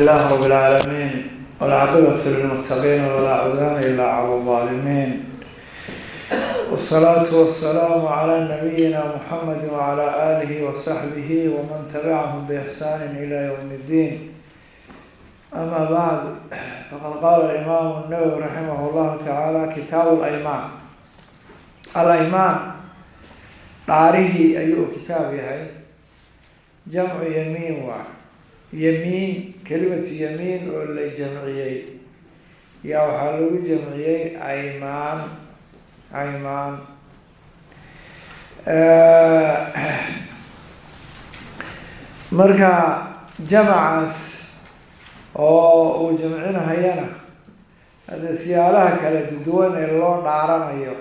لله رب العالمين، والعاقبة للمتقين، ولا عدوان إلا على الظالمين، والصلاة والسلام على نبينا محمد وعلى آله وصحبه ومن تبعهم بإحسان إلى يوم الدين. أما بعد، فقد قال الإمام النووي رحمه الله تعالى: كتاب الأيمان. الأيمان dhaarihii ayuu kitaab yahay. Jamcu yamiin waa yamiin, kelimatu yamiin oo la jamciyey yaa waxaa lagu jamciyey aymaan. Aymaan marka jamacaas oo uu jamcinahayana, hadde siyaalaha kala duwan ee loo dhaaranayo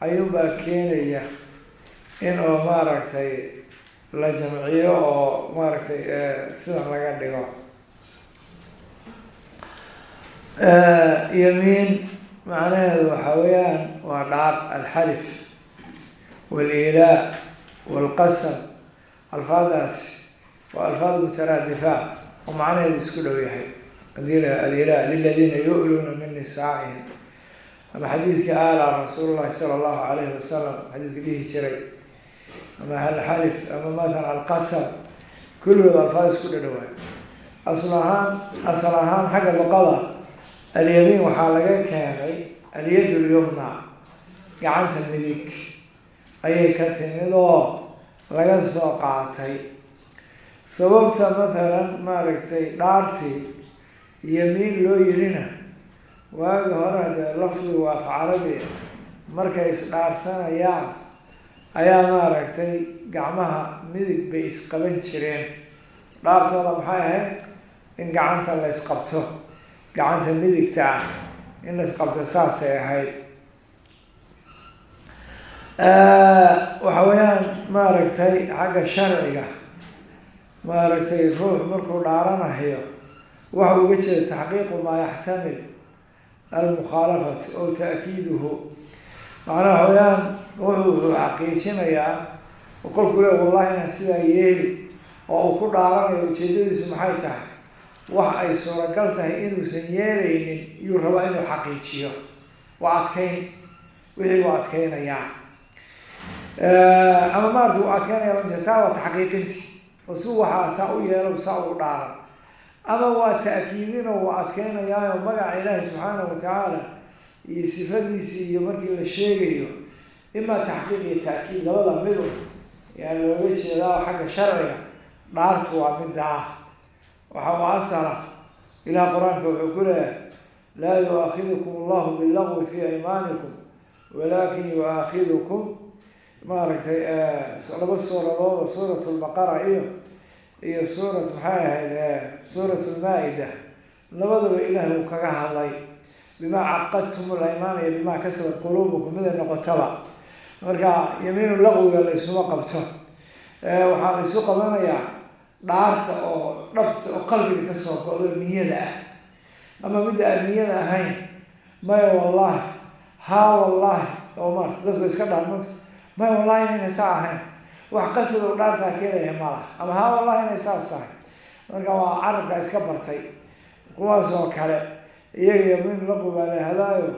ayuunbaa keenaya in oo maaragtay la jamciyo oo maaragtay sidan laga dhigo. Yamiin macnaheedu waxaa weeyaan waa dhaar, alxalif wal-ilaa waalqasam. Alfaadaasi waa alfaad mutaraadifa oo macnaheedu isku dhow yahay. Hadii la alilaa liladiina yu'luuna min nisaa'ihim, ama xadiidka aala rasuul llahi sala allahu alayhi wasalam, xadiidka dhihi jiray, ama alxalif, ama mathalan alqasam, kulligood alfaad isku dhadhawaay. Asal ahaan, asal ahaan xagga luqada, alyamiin waxaa laga keenay alyad lyumna, gacanta midig ayay ka timid oo laga soo qaatay. Sababta mathalan maaragtay dhaartii yamiin loo yirina, waagi hore hadee lafdigu waa af carabi, markay isdhaarsanayaan ayaa maaragtay gacmaha midig bay isqaban jireen. Dhaartooda maxay ahayd? In gacanta la isqabto, gacanta midigta ah in la isqabto, saasay ahayd. Waxa weeyaan maaragtay xagga sharciga, maaragtay ruux markuu dhaaranayo waxa uga jeeda taxqiiqu maa yaxtamil almukhaalafatu ow ta'kiiduhu. Macnaha waxa weyaan wuxuu xaqiijinayaa oo kolkuu le "wallahi inaan sidaa yeeli" oo uu ku dhaaranayo, ujeedadiisu maxay tahay? Wax ay suuragal tahay inuusan yeelaynin iyuu rabaa inuu xaqiijiyo. Waa adkeyn, wixii buu adkeynayaa ama maarata wuu adkeynaya. Taa waa taxqiiqinti oo si waxaa saa u yeelo saa ugu dhaaran, ama waa ta'kiidinoo waa adkeynayaayo magaca Ilaahi subxaanahu watacaala iyo sifadiisii iyo markii la sheegayo, imaa taxqiiq iyo ta'kiid labada midu yaa looga jeedaa. Xagga sharciga dhaartu waa middaa. Waxa u asala, Ilaah Qur-aanka wuxuu ku leeyahay: "Laa yu-aakidukum allahu billagwi fi aymaanikum walakin yu-aakidukum" maaragtay laba suuradood oo suurat lbaqara iyo suurat, maxay ahayd, suurat lmaa-ida, labadaba Ilaah uu kaga hadlay "bimaa caqadtum laymaan" iyo "bimaa kasabat quluubukum", miday noqotaba. Marka yamiinu laqwiga la isuma qabto, waxaa la isu qabanayaa dhaarta oo dhabta oo qalbiga kasoo go'do, niyada ah, ama midda aan niyada ahayn. "Maya wallahi", "haa wallahi", oo maarata dadku iska dhaar mota, "Maya wallahi inayna saa ahayn", wax qasad oo dhaartaa keenaya malaha, ama "haa wallahi inay saas tahay". Marka waa carabka iska bartay kuwaas oo kale, iyaga yamiin laqwi baa la hadaayo,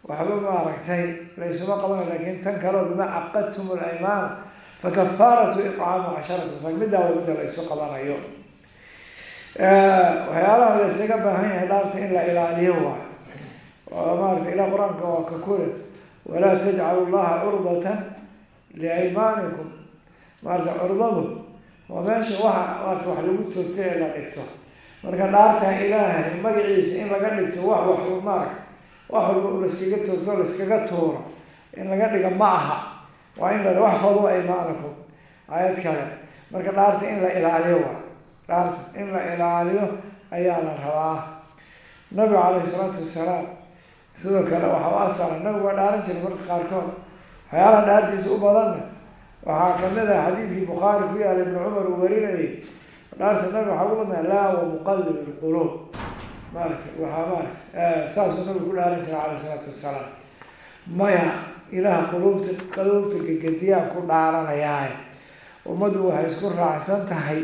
waxba maaragtay la isuma qabanayo. Lakin tan kaleo "bima caqadtum alaymaan fakafaaratu icaamu 10 masakin", middaa waa midda la isu qabanayo. Waxyaalaha la isaga baahan yahay dhaarta in la ilaaliyo waay. Maarata ilah Qur-aanka waa ka kule: "Walaa tajcalu llaha curdatan liaymaanikum". Maarata curdadu waa meesha waxa maarata wax lagu toogto ee la dhigto. Marka dhaarta Ilaahay magaciisa in laga dhigto wax maaragta wax walba laiskaga toogto, laiskaga tuuro in laga dhigo ma aha. Waa in la "waxfaduu aymaanakum", aayad kale. Marka dhaarta in la ilaaliyo waa dhaarta in la ilaaliyo ayaa la rabaa. Nabigu calayhi salaatu wasalaam sidoo kale waxa u asala, nabigu waa dhaaran jiray marka qaarkood. Waxyaalaha dhaartiisa u badanna waxaa kamid ah xadiidkii Bukhaari ku yaala, Ibnu Cumar uu warinayay. Dhaarta nabiga waxaa ugu badnaa "laa wamuqallib ilquluub". Maarata waxaa maarata saasuu nabigu ku dhaaran jiray calayhi salaatu wasalaam: "Maya, Ilaah quluubta gegediyaan ku dhaaranayaaye". Ummaddu waxay isku raacsan tahay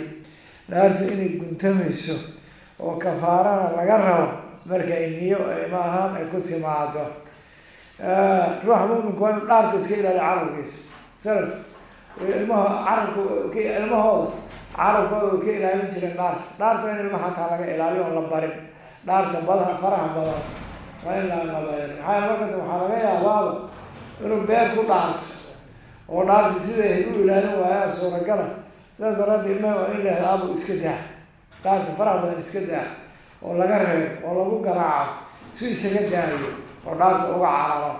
dhaartu inay guntamayso. Oo kafaarana laga rabo marka ay niyo ilma ahaan ay ku timaado. Ruuxa muminka waa inu dhaarta iska ilaaliyo carabkiisa. Salaf ilmaha carabka, ilmahooda carabkooda way ka ilaalin jireen dhaarta. Dhaarta in ilmaha hataa laga ilaaliyo oon la barin dhaarta bada faraha badan waa in la barin. Maxaa markas waxaa laga yaabaaba inuu beer ku dhaarto oo dhaarta siday u ilaalin waayaan suuragala. Sidaas daraaddeed ilmaha waa in lahda abu iska daa dhaarta faraha badan, iska daa, oo laga reebo oo lagu garaaco si isaga daayo oo dhaarta uga cararo.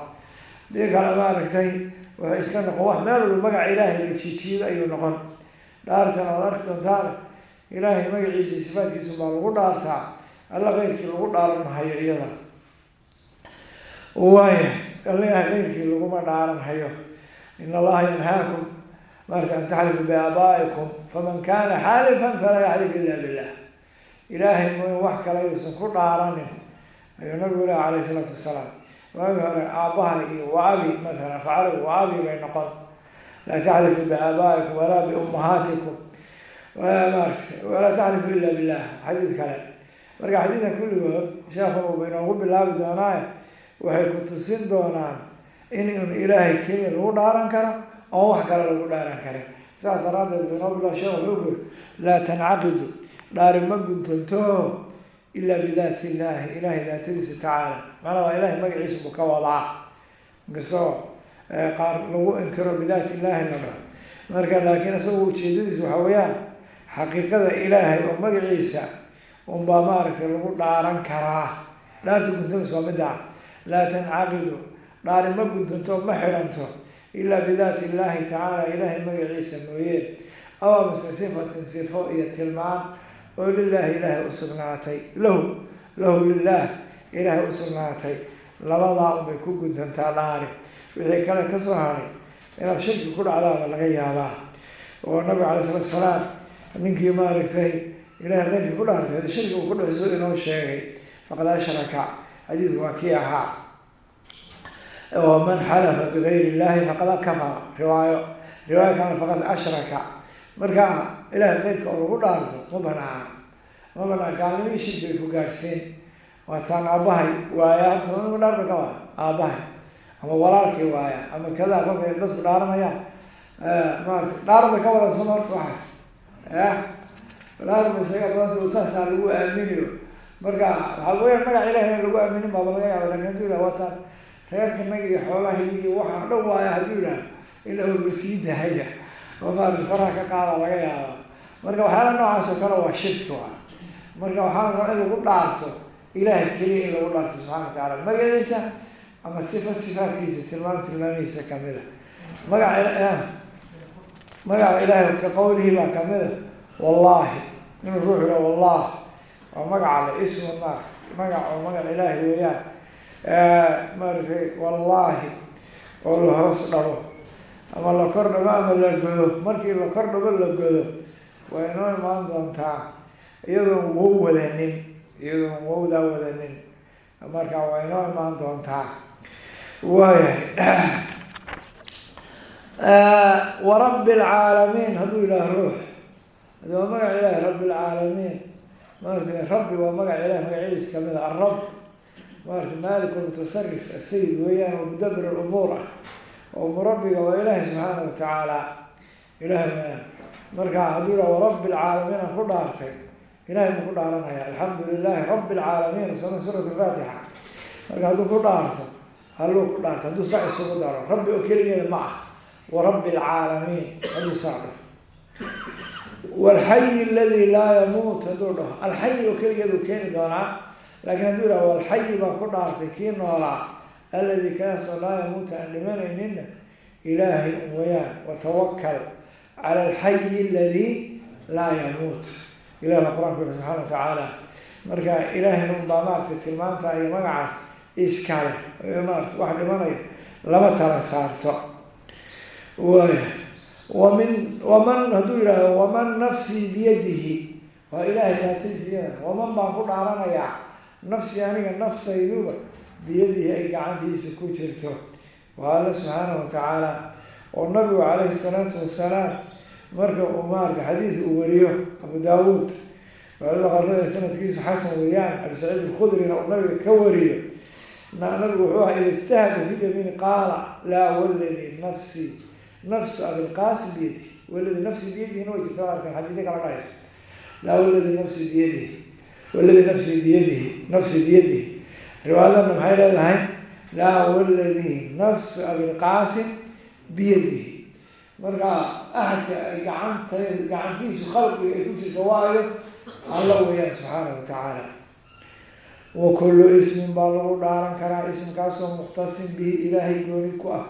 Dii kale, maaragtay, wuxuu iska noqon wax meel walba magaca Ilaahay la jiijiido ayuu noqon. Dhaartana waad arki doontaana, Ilaahay magaciisa iyo sifaatkiisu baa lagu dhaartaa, Alla keyrkii lagu dhaaran mahayo iyada. Waaya, Alla Ilahay keyrkii laguma dhaaran hayo. In Allaha yanhaakum, maarata, an taxlifu biaabaa'ikum, faman kana xaalifan falaa yaxlif ila billah. Ilaahay mooye wax kale yuusan ku dhaaranin, ayuu nabigu ilahi calayh isalaatu wasalaam. Waagi hore aabbaha iyo wa abi mathalan facalo wa abi bay noqon. Laa taxlifu biaabaa'ikum walaa biummahaatikum, maarata, walaa taxlifu ila billah, xadiid kale. Marka xadiidkan kulligood sheekhu uuba inoogu bilaabi doonaaye, waxay ku tusin doonaan in un Ilaahay keliya lagu dhaaran karo oon wax kale lagu dhaaran karin. Sidaas daraaddeed ba inoo bilaa sheekh. Wuxuu kuri: laa tancaqidu, dhaari ma guntanto, ilaa bidaati illahi, Ilahay daatadiisa, tacaala. Macnaa waa Ilahay magaciisa buu ka wadaa, inkastoo qaar lagu inkiro bidaati illahi la dhaho marka, laakiin isagu ujeedadiisa waxa weeyaan xaqiiqada Ilaahay oo magaciisa unbaa, maaragtay, lagu dhaaran karaa. Dhaarta guntamaysa waa middaa. Laa tancaqidu, dhaari ma guntanto, ma xiranto, ilaa bidaati illahi tacaala, Ilaahay magaciisa mooye, aw amase sifatin, sifo iyo tilmaan oo lilaahi, Ilaahay u sugnaatay, lahu lilah, Ilaahay u sugnaatay. Labadaa unbay ku guntantaa dhaari. Wixii kale kasoo haray inaad shirki ku dhacdaaba laga yaabaa. Oo nabiga calay salatu salaam ninkii, maaragtay, Ilahay keyrkii ku dhaartay, hadi shirki uu ku dhexso inoo sheegay, faqad ashraka. Xadiidku waa kii ahaa oo man xalafa bigayr illahi faqad kafara, riwaayo kalena faqad ashraka. Marka Ilahay keyrka oo lagu dhaarto ma banaana, ma banaan. Gaalnimii shirki bay ku gaadhsiin. Waa taan aabbahay waaya, horta nigu dhaar bay ka waa aabbahay ama walaalkii waaya ama kadaa. Kolkay dadku dhaaranayaan, maarata, dhaar bay ka wadan soma horta waxaas ya dhaar ba isaga badanta saasaa lagu aaminiyo. Marka waxaa weya magac Ilahi in lagu aaminin baaba laga yaaba. Lakin haduu yidhah wataan reerkanaga iyo xoolahayga iyo waxaan dhan waaya, hadduu yidhah ila walba sii dahaya oo maarata faraha ka qaada laga yaaba. Marka waxyaala noocaas oo kale waa shirki waa. Marka waxaa la rabaa in lagu dhaarto Ilahay keliya, in lagu dhaarto subxana wa tacaala magaciisa ama sifa sifaatkiisa, tilmaam tilmaamihiisa kamida. Magaca Ilaahay ka qowlihi baa kamida, wallahi, inuu ruux yidhaho wallah waa magaca le ismu maar magac oo magac Ilaahay weeyaan, maaragtay, wallahi oo la hoos dhabo ama la kor dhabo ama la godo. Markii la kor dhabo, la godo, waa inoo imaan doontaa iyadoon wow wadanin, iyadoon wowdaa wadanin. Marka waa inoo imaan doontaa. Waayahay, warabbi alcaalamiin hadduu yidhaah ruux, hadi waa magac Ilahi, rabbi alcaalamiin, maarata, rabbi waa magac Ilahi magacyadiis kamid a, arab, maarata, maalik almutasarif asayid weeyaan oo mudabir alumuur ah oo murabbiga waa Ilaahi subxaana watacaala, Ilahi weeyaan. Marka hadduu yidhah warabbi alcaalamiin aan ku dhaartay, Ilahay buu ku dhaaranaya. Alxamdu lilahi rabbi alcaalamiin sama suurat alfaatixa. Marka hadduu ku dhaarto, halluu ku dhaarto, hadduu saa isugu daro rabbi oo keligeeda ma ah, warabbi alcaalamiin hadduu saa dhaho. Walxayi aladi laa yamuut hadduu dhaho, alxayi oo keligeed uu keeni doonaa, laakiin hadduu yidhaho walxayi baan ku dhaartay kii noolaa, aladi kaasoo laa yamuuta aan dhimanayninna, Ilaahay un wayaan. Watawakal cala alxayi aladi laa yamuut, Ilah baa Qur-aanku yiri subxana wa tacaala. Marka Ilaahay un baa, maaragtay, tilmaanta iyo magacaas iskale, maarata, wax dhimanaya lama tala saarto. Waaya, wamin waman hadduu yidhaahdo waman nafsii biyadihi, waa Ilaahay daatadiisa. Waman baan ku dhaaranayaa, nafsi aniga naftayduba, biyadihi ay gacantiisa ku jirto, waa Alla subxaanahu watacaala. Oo nabigu calayhi salaatu wasalaam marka uu, maarata, xadiis uu wariyo Abu Daawuud. Culamada qaarkood sanadkiisu xasan weeyaan. Abi Saciid Alkhudrina uu nabiga ka wariyo, nabigu wuxuu ahaa ida ijtahada fi lyamiini qaala laa waladi nafsi nafsu Abilqaasim biyadihi. Waladi nafsi biyadihina way jirta, arkan xadiisya kala dhahaysa laa waladi nafsi biyadihi, waladi nafsi biyadihi, nafsi biyadihi. Riwaayadana maxay leedahay? Laa waladi nafsu Abilqaasim biyadihi. Marka axadka ay gacanta gacantiisu khalqiga ay ku jirta waayo Alla weeyaan subxaana wa tacaala. Wa kullu ismin baa lagu dhaaran karaa, ismkaasoo mukhtasin bihi, Ilaahay gooni ku ah,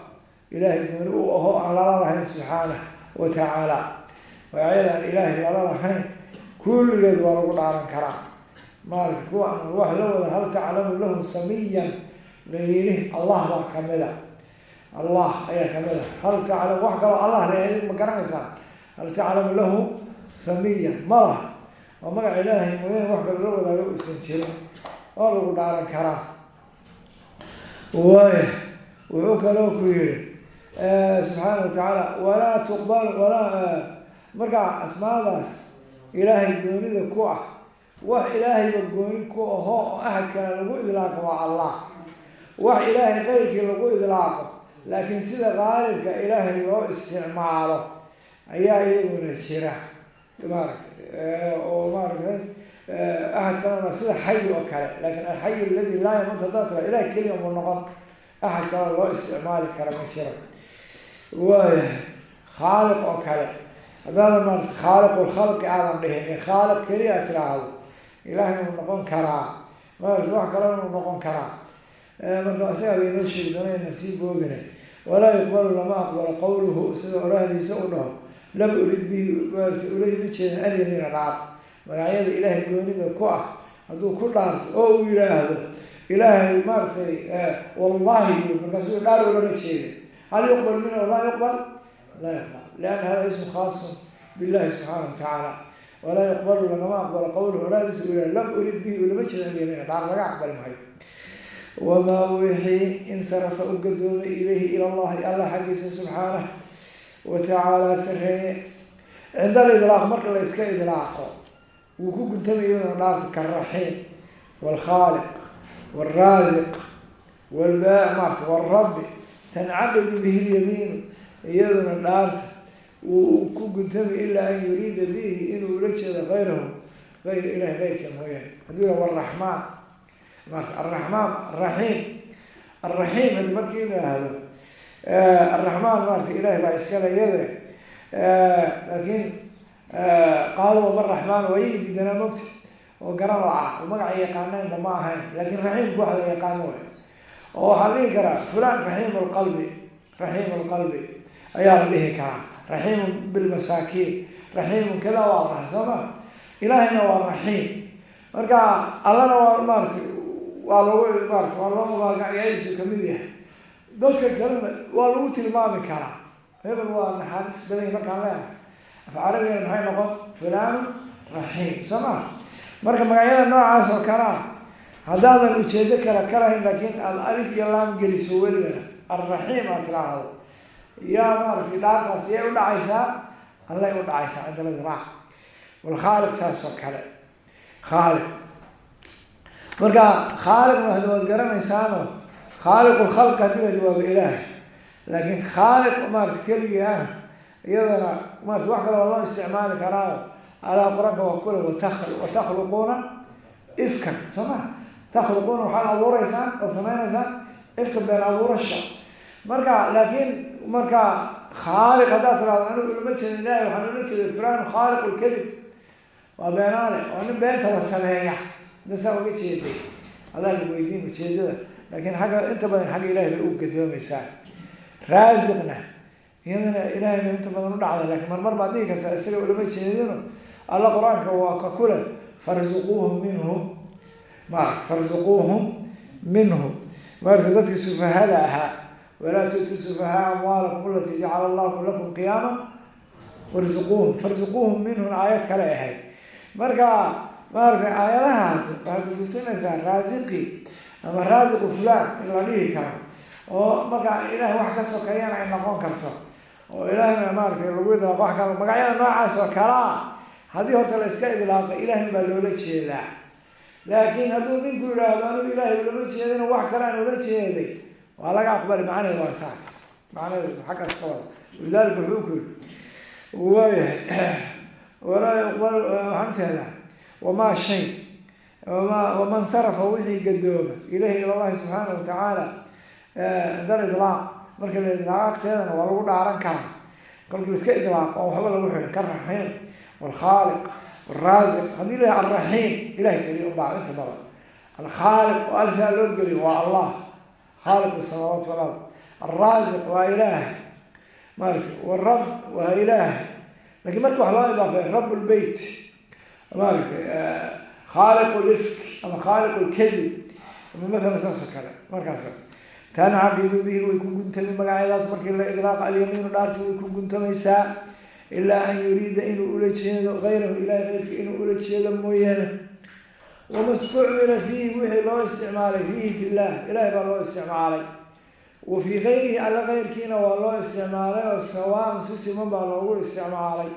Ilaahay gooni u aho aan lala lahayn subxaanah wa tacaala. Magacyada aan Ilaahay lala lahayn kulligeed waa lagu dhaaran karaa. Maarata kuwa aan wax la wada hal taclamu lahu samiyan la yidhi, Allah baa kamida, Allah ayaa kamid a. Hal taclamu wax kaloo Allah la ma garanaysaa? Hal taclamu lahu samiyan, ma laha. Waa magaca Ilaahay mooyane wax kalo la wadaago uusan jirin, waa lagu dhaaran karaa. Waaya, wuxuu kaloo ku yihi subxaana wa tacaala walaa tuqbal walaa. Markaa asmaadaas Ilaahay goonida ku ah, wax Ilaahayba gooni ku aho oo axad kale lagu idlaaqo waa Allah. Wax Ilaahay qeyrkii lagu idlaaqo laakiin sida qaalibka Ilaahay loo isticmaalo ayaa iyaguna jira, maaragtay, oo maaragtay axad kalena sida xayi oo kale. Laakin alxayu aladi laa yamuut haddaad tira Ilaah keliya mu noqon, axad kale loo isticmaali kara ma jiro. Waaya, khaaliq oo kale haddaadan maarata khaaliqu lkhalqi aadan dhihin ee khaaliq keliya aad tiraahdo, Ilaahay uu noqon karaa, maarata wax kalena uu noqon karaa. Marka isagaa bay inoo sheegi doonayna sii boogina. Walaa yuqbalu, lama aqbalo, qawluhu, sida orahdiisa u dhaho lam urid bihi, maarata ulama jeedin, alyamiina dhaar. Magacyada Ilaahay goonida ku ah hadduu ku dhaarto oo uu yidhaahdo Ilaahay maaratay wallahi, markaasuu dhaar ulama jeedin, hal yuqbal minhu? Laa yuqbal, laa yuqbal, lianna hada ismu khaasun billahi subxaana wa tacaala. Walaa yuqbalu, lagama aqbalo, qawluhu, orahdiisa uu yidhahdo lam urid bihi, ulama jeedin, alyamiina dhaar laga aqbali maayo. Wamaa wixii insarafa u gadoomay ilayhi, ila Allahi, Allah xaggiisa subxaanah wa tacaala sareeye, cinda alidlaaq, marka la iska idlaaqo wuu ku guntamay iyaduna dhaarta, kaaraxiim waalkhaaliq waalraasiq walba maarata waalrabbi tancaqidu bihi lyamiinu, iyaduna dhaarta wuu ku guntamay, ilaa an yuriida bihi, inuu ula jeedo kayrahu, ayr Ilahi keyrka mooyaane. Hadduu yah waraxmaan, maarata alraxmaan araxiim, alraxiim hadi markii la yidhaahdo alraxmaan, maarata Ilahi baa iskale iyade, laakiin qaalo wama raxmaan waa ii diidanaa mogta oo garan la-ah oo magaca yaqaanaynba ma ahayn. Laakiin raxiimku wax la yaqaano way, oo waxaa la dhihi karaa fulan raxiim lqalbi, raxiim lqalbi ayaa la dhihi karaa, raxiimun bilmasaakiin, raxiimun kada waa dhaha, soo ma? Ilaahayna waa raxiim. Marka Allana waa maarata waa lagu maarata waa loo magacyadiisu kamid yahay, dadka kalena waa lagu tilmaami karaa. Hebel waa naxariis badan markaan leenahay, af carabigana maxay noqon? Fulanu raxiim, soo ma? Marka magacyada noocaas oo kale ah haddaadan ujeedo kale ka lahayn, laakiin aada alif iyo laam geliso weligana alraxiim aad tiraahdo, yaa maaragtay dhaartaas yay u dhacaysaa? Allay u dhacaysaa cinda lidraac. Walkhaaliq saas oo kale, khaaliq. Marka khaaliqna hadi waad garanaysaano, khaaliqu lkhalqi hadii la jawaabo Ilaahay, laakiin khaaliq maarata keligii ah iyadana maarata wax kale waa loo isticmaali karaayo. Alaa Qur-aanka waa kule watakhluquuna ifkan, soo ma? Takhluquuna waxaad abuureysaan ood samaynaysaan, ifka been abuurasha. Marka laakiin marka khaaliq haddaad tiraahdo anigu ulama jeedin Ilahay, waxaan ula jeeday fulan khaaliqu lkadib, waa beenaale, waa nin beentaba sameeya, hadda saa uga jeeday adaa lagu weydiin ujeedada. Laakiin xagga inta badan xagga Ilahay bay u gadoomaysaa. Raasiqna iyadana Ilahay bay inta badan u dhacda, laakiin marmar baad dhihi kartaa isaga ulama jeedino. Alla Qur-aanka waa ka kule farzuquuhum minhu, maarata farzuquuhum minhu, maarata dadkii sufahada ahaa, walaa tu'tu sufahaa amwaalakum alatii jacala Allahu lakum qiyaama warzuquuhum, farzuquuhum minhun aayad kale ahayd. Marka maaragtay aayadahaas waxay kutusinaysaa raasiqi ama raasiqu fulaan in la dhihi karo, oo marka Ilaah wax ka sokeeyana ay noqon karto, oo Ilaahna maaragtay lagu idlaaqo wax kale. Magacyada noocaas oo kale ah. Haddii horta la iska idlaaqa, ilaahay baa loola jeedaa. Laakiin hadduu ninku yidhaahdo anigu ilaahay ulama jeedin, wax kale aan ula jeeday, waa laga aqbali. Macnaheedu waa saas, macnaheedu xaggaas ka wada. Walidaalika wuxuu ku yiri, waayahay, walaa yuqbal, waxaan jeedaa wamaa shay wama waman sarafa, wixii gadooma, ilayhi, ila llahi subxaana watacaala, cinda alidlaaq, marka la idlaaq agteedana waa lagu dhaaran karaa. Kolkii iska idlaaq oo waxba lagu xirin, karaxiim walkhaaliq walraasiq. Haddii la alraxiim, ilahay keliya unbaa inta badan. Alkhaaliq oo alsaa loo geliyo waa Allah, khaaliq samaawaat walard. Alraasiq waa ilaah, maarata, warab waa ilaah. Lakin marka wax loo idaafay, rab lbeyt, maaragtay, khaaliq lifk ama khaaliq lkadib ama mathalan saas oo kale, markaas tancaqidu bihi, way ku guntami magacyadaas markii la idlaaqa. Alyamiinu, dhaarti way ku guntamaysaa, ilaa an yuriida inuu ula jeedo gayrahu, ilahay keyrka inuu ula jeedo mooyaane. Wama istucmila fiihi, wixii loo isticmaalay, fiihi fi llah, ilahay baa loo isticmaalay, wa fii gayrihi, alla keyrkiina waa loo isticmaalay, oo sawaan, si siman baa loogu isticmaalay.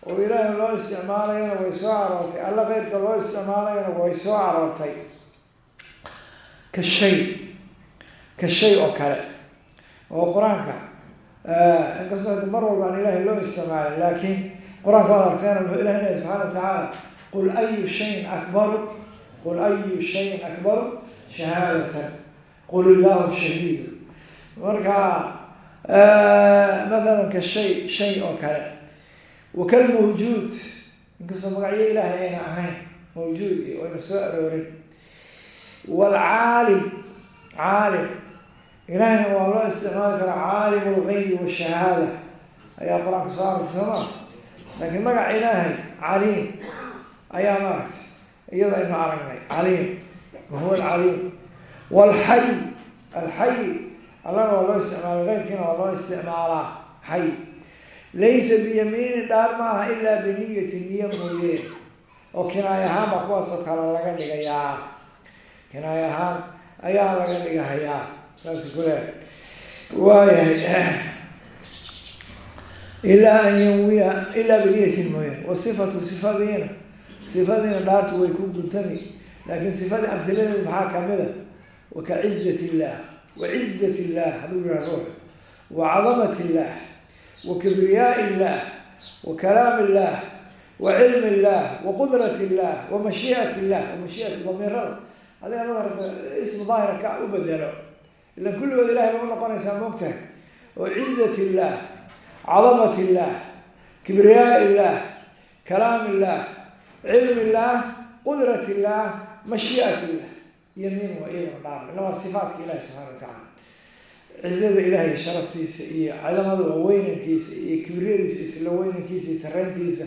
Oo ilaahay loo isticmaalayana way soo aroortay, alla keyrka loo isticmaalayana way soo aroortay. Ka shay oo kale oo qur-aanka, inkastoo mar walba aan ilaahay loo isticmaalin, laakiin qur-aanka waad aragteen, wuxuu ilahi leeyahy subxana wa tacaala: qul ayu shayin akbaru, qul ayu shayin akbaru shahaadatan qul illahu shahiidu. Marka mathalan ka shay, shay oo kale, wakalmawjuud, inkastoo magacyo ilaahay ayna ahayn mawjuud iyo ayna soo aroorin. Waalcaalim, caalim ilahayna waa loo isticmaali karaa. Caalim lgaybi washahaada ayaa qur-aanka soo aragtay, soo maa? Laakiin magaca ilaahay caliim ayaa, maaragtay, iyada aynu aragnay, caliim, wahuwa alcaliim. Walxay, alxay allana waa loo isticmaalay, keyrkiina waa loo isticmaalaa. Xay laysa biyamiinin, dhaar maaha, ilaa biniyati, niyo mooyee, oo kinaay ahaan baa kuwaas oo kale laga dhigayaa, kinaay ahaan ayaa laga dhigahayaa, saas ku leehay. Waayahay, ilaa an yanwiya, ilaa biniyatin mooyane. Wasifatu, sifadiina dhaartu way ku guntami, laakiin sifadii amhiladeedu maxaa kamida? Waka cizat illah, wacizat illah hadduu yihaha ruux, wa cadamat illah, wa kibriyaa illah, wa kalaam illah, wa cilm illah, wa qudrat illah, wa mashii'at illah, wa mashiiat damiirada adiga dad rabta ismu daahira ka u bedelo, ilan kulligood ilahay ba u noqonaysaa, moogtahay. Oo cizat illah, cadamat illah, kibriyaa illah, kalaam illah, cilm illah, qudrat illah, mashii'at illah, yamiin waa iyaguna dhaar, illa waa sifaatka ilahi subxana wa tacaala. Cizada ilahay, sharaftiisa, iyo cadamada waa weynankiisa, iyo kibriyadiisa, isla weynankiisa iyo sareyntiisa,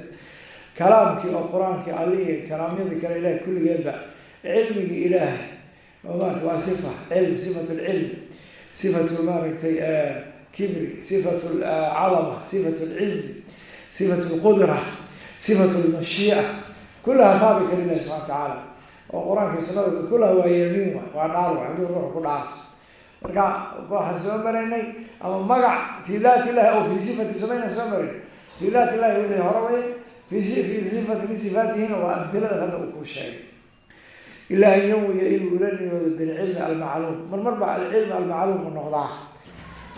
kalaamkii oo qur-aankii allihii, kalaamyadii kale ilahay kulligeedba, cilmigii ilaahay oo maarata waa sifa cilm, sifat lcilmi, sifatu, maaragtay, kibri, sifatu lcadama, sifatu lcizi, sifatu lqudra, sifatu lmashiica, kullaha haabita lilahi subxana wa tacaala, oo qur-aanka, sunada, kullaha waa yamiin, wa waa dhaar wa hadduu ruuxu ku dhaarto. Marka waxaan soo maraynay ama magac fi daat illahi aw fi sifati, somayna soo marayn? Fi daat illahi wixii hore way, fi sifati min sifaatihina waa amhilada hadda uu kuu sheegay. Ilaa an yanwiya, inuu ula niyoodo, bilcilmi almacluum. Mar mar baa alcilmi almacluum u noqdaa,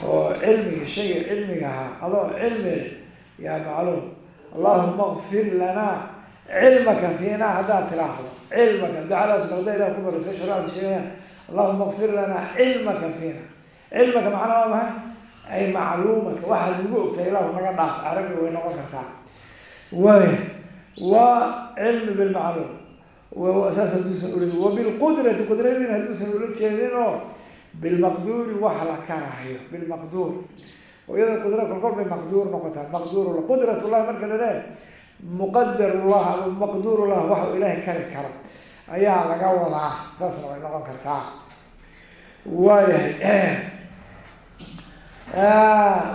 oo cilmiga, shayga cilmigahaa adoo cilmi leh yaa macluum. Allahuma kfir lanaa cilmaka fiina haddaad tiraahdo, cilmaka ducadaas noqda ilah ku barasay, sharaada sheegayaan. Allahuma kfir lanaa cilmaka fiina, cilmaka macnaa waa maxay? Ay macluumaka, waxaad nagu ogtahay ilahu naga dhaaf, carabi way noqon kartaa. Waaya, waa cilmi bilmacluum, saas hadduusan ula, wabilqudrati, qudradiina hadduusan ula jeedin, oo bilmaqduuri, wax la karahayo, bilmaqduur, oo iyada qudra kolkol bay maqduur noqotaa. Maqduurullah, qudratullah marka la leeyahay, muqadarullah ama maqduurullah, waxa uu ilaahay kari karo ayaa laga wadaa, saasna way noqon kartaa. Waayahay,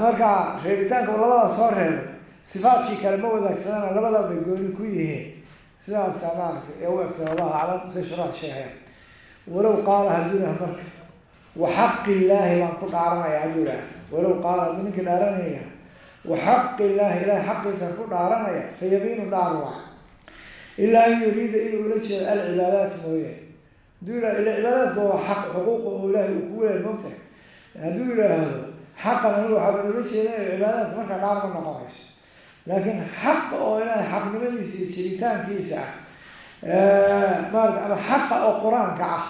marka reebitaanka labada soo reebay sifaadkii kale ma wadaagsadana, labadaa bay gooni ku yihiin, sidaasa maaragtay ee u egtay. Wallahu aclam, say shuraha sheegayaan. Walow qaala, hadduu yidhaha marka, waxaqi illaahi baan ku dhaaranaya, hadduu yidhaha, walow qaala, hadduu ninkii dhaaranaya, Wa xaqi illaahi, ilahay xaqiisa ku dhaaranaya, fa yamiinu dhaar waa, ilaa an yuriida inuu ula jeedo alcibaadaat mooye. Hadduu yihahdo, ila cibaadaadka waa xaq, xuquuqa oo ilaahay uu kugu leeyahy, moogtahay. Hadduu yidhaahdo xaqan anigu waxaa ula jeeda cibaadaadka, markaa dhaar ma noqonayso. Laakiin xaqa oo ilaahay xaqnimadiisa iyo jiritaankiisa ah maarata, ama xaqa oo qur-aanka ah,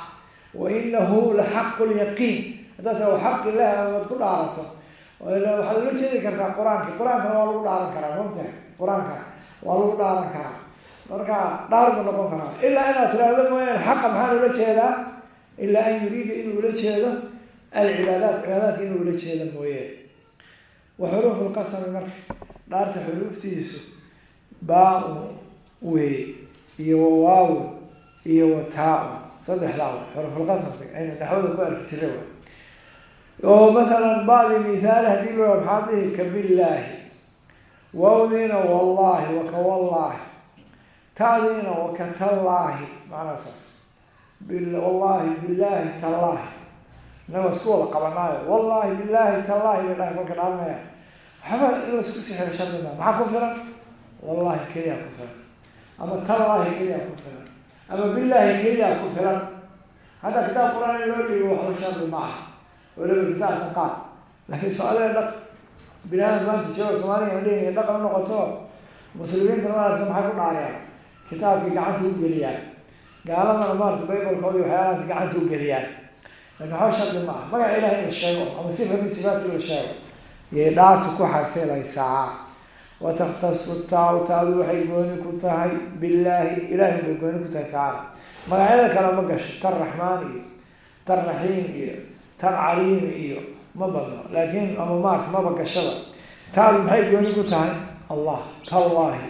wa inahu la xaqu lyaqiin, haddaad taa xaq ilahi amaad ku dhaarato, waxaad ula jeedi kartaa qur-aanka. Qur-aankana waa lagu dhaaran karaa, moogtahay, qur-aanka waa lagu dhaaran karaa. Marka dhaar buu noqon karaa, ilaa inaad tiraahdo mooyaane xaqa maxaan ula jeedaa, ilaa an yuriida inuu ula jeedo alcibaadaat, cibaadaadka inuu ula jeedo mooye. Wa xuruufu lqasami, marka dhaarta xuruuftiisu baa-u wey iyo wawaawu iyo wataa-u, saddexdaa wa xuruufulqasamka aynu naxwada ku arki jiray wa. Oo mathalan ba'di mithaal haddii loo, maxaa dhihi? Ka billaahi. Waawdiina wallaahi wa ka wallaahi, ta'diina wa ka tallaahi, macnaha saas, wallaahi, billaahi, tallaahi. Innaga isku wada qabanaayo, wallaahi, billaahi, tallaahi bay dhahay kolka dhaaranaya. Waxba in laisku sixiro shardi maa. Maxaa ku filan? Wallaahi keliya ku filan, ama tallaahi keliya ku filan, ama billaahi keliya ku filan. Hadda kitaab qur-aan in loo dhiibo waxba shardi ma aha, waliba kitaabka qaad. Laakiin soomaalida dhaq binaadam maanta jooga, soomaaliga ma dhihin, dhaqan u noqoto. Muslimiintana maarata maxay ku dhaariyaan? Kitaabkii gacanta u geliyaan. Gaaladana maarata baybalkoodi waxyaalahaas gacanta u geliyaan. Lakin waxba shardi ma aha, magaca ilahay in la sheego ama sifa min sifaati la sheego yay dhaartu ku xasilaysaa. Wataktasu taa-u, taadu waxay gooni ku tahay billaahi, ilahay bay gooni ku tahay tacaala. Magacyada kale ma gasho, tan raxmaan iyo tan raxiim iyo tan caliim iyo ma badno, laakiin ama maarta maba gashaba. Taadu maxay gooni ku tahay? Allah. Tallaahi,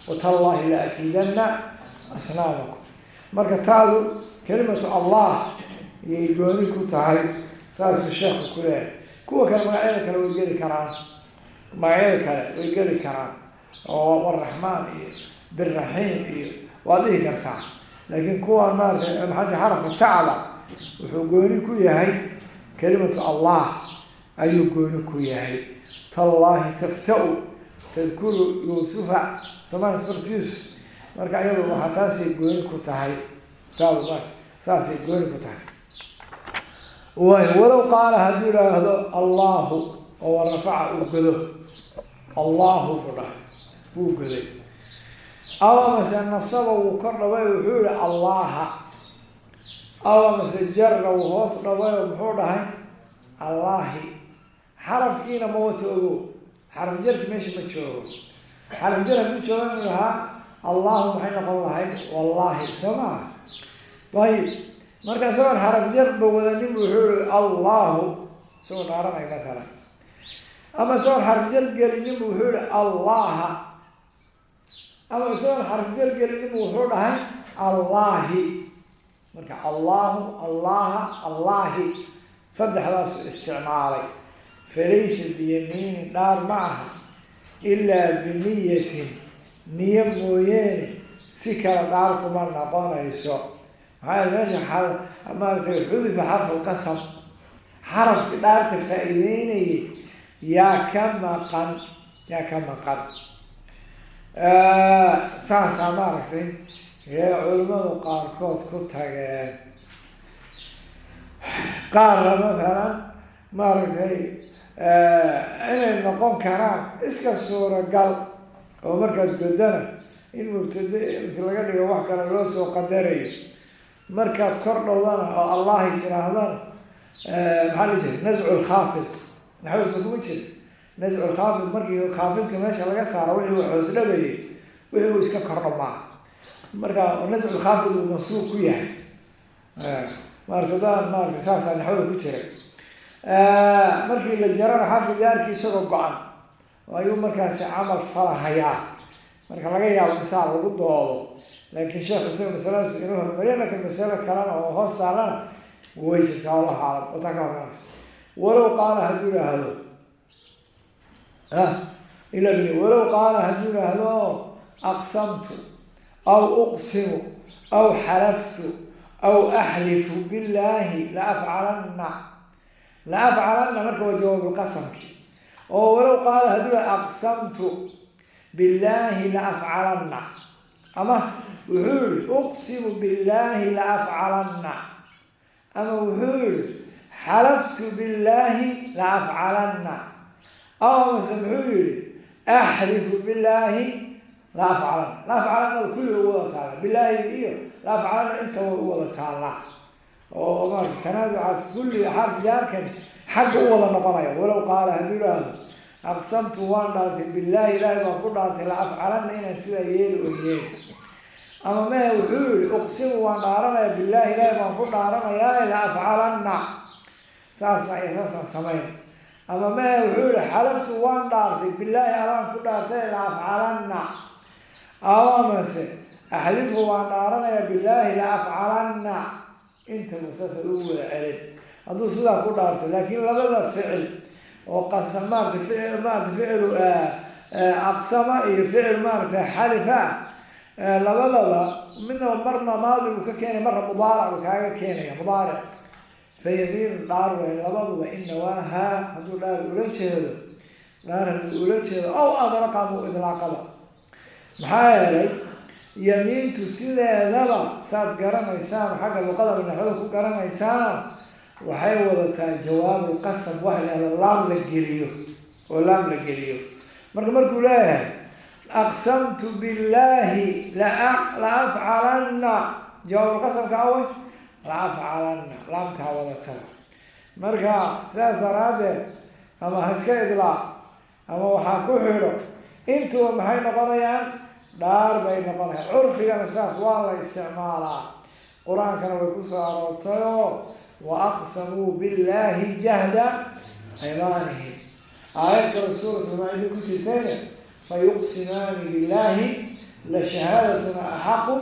watallaahi la akiidanna asnaamakum. Marka taadu kelimatu Allah yay gooni ku tahay, saasuu sheekhu ku leeyahay. Kuwa kale, magacyada kale way geli karaan, magacyada kale way geli karaan, oo waraxmaan iyo biraxiim iyo waad dhihi kartaa. Laakiin kuwan maarata maxaa xarafka tacda wuxuu gooni ku yahay kelimatu Allah ayuu gooni ku yahay. Tallaahi tafta-u tadkuru yuusufa, somaa suurat Yuusuf. Marka iyadu waxaa taasay gooni ku tahay taadu, marka saasay gooni ku tahay way. Walow qaala hadduu idhaahdo allahu oo warafaca uu godo, allahu buu dhahay, wuu goday, aw amase nasaba wuu kor dhabay, wuxuu yihi allaha, aw amase jarra wuu hoos dhabay oo muxuu dhahay? Allahi. Xarafkiina ma wata, ogo, xaraf jarki meesha ma joogo. Xaraf jar hadduu jooga inu lahaa allahu, maxay noqon lahayd? Wallaahi, soo maa? Ayib. Marka isagoon xaraf jarba wadanin bu wuxuu yihi allahu, isagoo dhaaranay matalan, ama isagoon xaraf jar gelinin bu wuxuu yihi allaha, ama isagoon xaraf jar gelinin bu wuxuu dhahay allahi. Marka allahu, allaha, allahi, saddexdaasu isticmaalay. Falaysa biyamiinin, dhaar ma aha, ilaa biniyatin, niyo mooyeene si kale dhaar kuma noqonayso. Maxaa yeele meesha maaratay xudifa xarfulqasam, xarafki dhaarta faa-iideynayay yaa ka maqan, yaa ka maqan. Saasaa maaragtay ee culimadu qaarkood ku tageen. Qaarna mathalan maaragtay inay noqon karaan iska suuragal, oo markaas godana in mubtade inti laga dhigo wax kale loo soo qadarayo, markaad kor dhowdana oo allahi tiraahdana, maxaa la jira? Nascu lkhaafid naxwasa kuma jira. Nascu lkhaafid, markii khaafidka meesha laga saaro, wixii uu hoos dhabayay wixii uu iska kor dhamaa. Marka nascu lkhaafid uu mansuub ku yahay maarata daan maarata, saasaa naxwada ku jiray. Markii la jarana xarfi jaarki isagoo go-an ayuu markaasi camal falahayaa. Marka laga yaabo insaa lagu doodo, laakiin sheekhu isaga masaladaas inuu hormariya, lakin masalo kalena oo hoos taalana way jirtaa, wallahu aclam. Wataa ka hormanaysa. Walow qaala hadduu idhaahdo ila walow qaala hadduu idhaahdo aqsamtu aw uqsimu aw xalaftu aw axlifu billaahi la afcalanna, la afcalanna. Marka waa jawaabulqasamki. Oo walow qaala hadduu aqsamtu billaahi la afcalanna, ama wuxuu yihi uqsimu billaahi la afcalanna, ama wuxuu yihi xalaftu billaahi la afcalanna, ama mase muxuu yihi axlifu billaahi la afcalanna. La afcalanada kulli u wada taalla, billaahi iyo la afcalanna inta way u wada taallaa, oo maarata tanaaducaas kulli xarf jaarkani xagga u wada noqonaya. Walow qaala hadduu idhaahdo aqsamtu waan dhaartay billaahi, ilaahay baan ku dhaartay, la afcalanna inaan sidaa yeeli oo yeeli, ama mehe wuxuu yihi uqsimu waan dhaaranaya billaahi, ilaahay baan ku dhaaranayaa, la afcalanna, saasna iyo saasaan samayn, ama mehe wuxuu yihi xalaftu waan dhaartay billaahi, alaan ku dhaartay, la afcalanna, ama mase axlifu waan dhaaranaya billaahi la afcalanna, intaba saasa ugu wada celin hadduu sidaa ku dhaarto. Laakiin labada ficil oo qasam maarata ficil maarata ficilu aqsama iyo ficil maarata xalifa, labadaba midna marna maadi uu ka keenaya, marna mudaaric uu kaaga keenaya mudaaric. Fa yamiinu dhaar way labaduba in nawaaha hadduu dhaar ula jeedo, dhaar hadduu ula jeedo aw adlaqa ama u idlaaqaba. Maxaa yeelay yamiintu sideedaba saad garanaysaan xagga luqada naxwada ku garanaysaan, waxay wadataa jawaabul qasam, wax la laam la geliyo oo laam la geliyo. Marka markuu leeyahay aqsamtu billaahi la afcalanna, jawaabulqasamka awe la afcalanna laamtaa wadataa. Marka sidaas daraaddeed ama ha iska idlaaq ama waxaa ku xidho, intuba maxay noqonayaan? Dhaar bay noqonayaan. Curfigana sidaas waa la isticmaalaa, qur-aankana way kusoo aroortayoo wa aqsamuu billaahi jahda aymaanihim. Aayad kale suuratulmaa-ida ku jirtayna fa yuqsimaani billaahi la shahaadatuna axaqu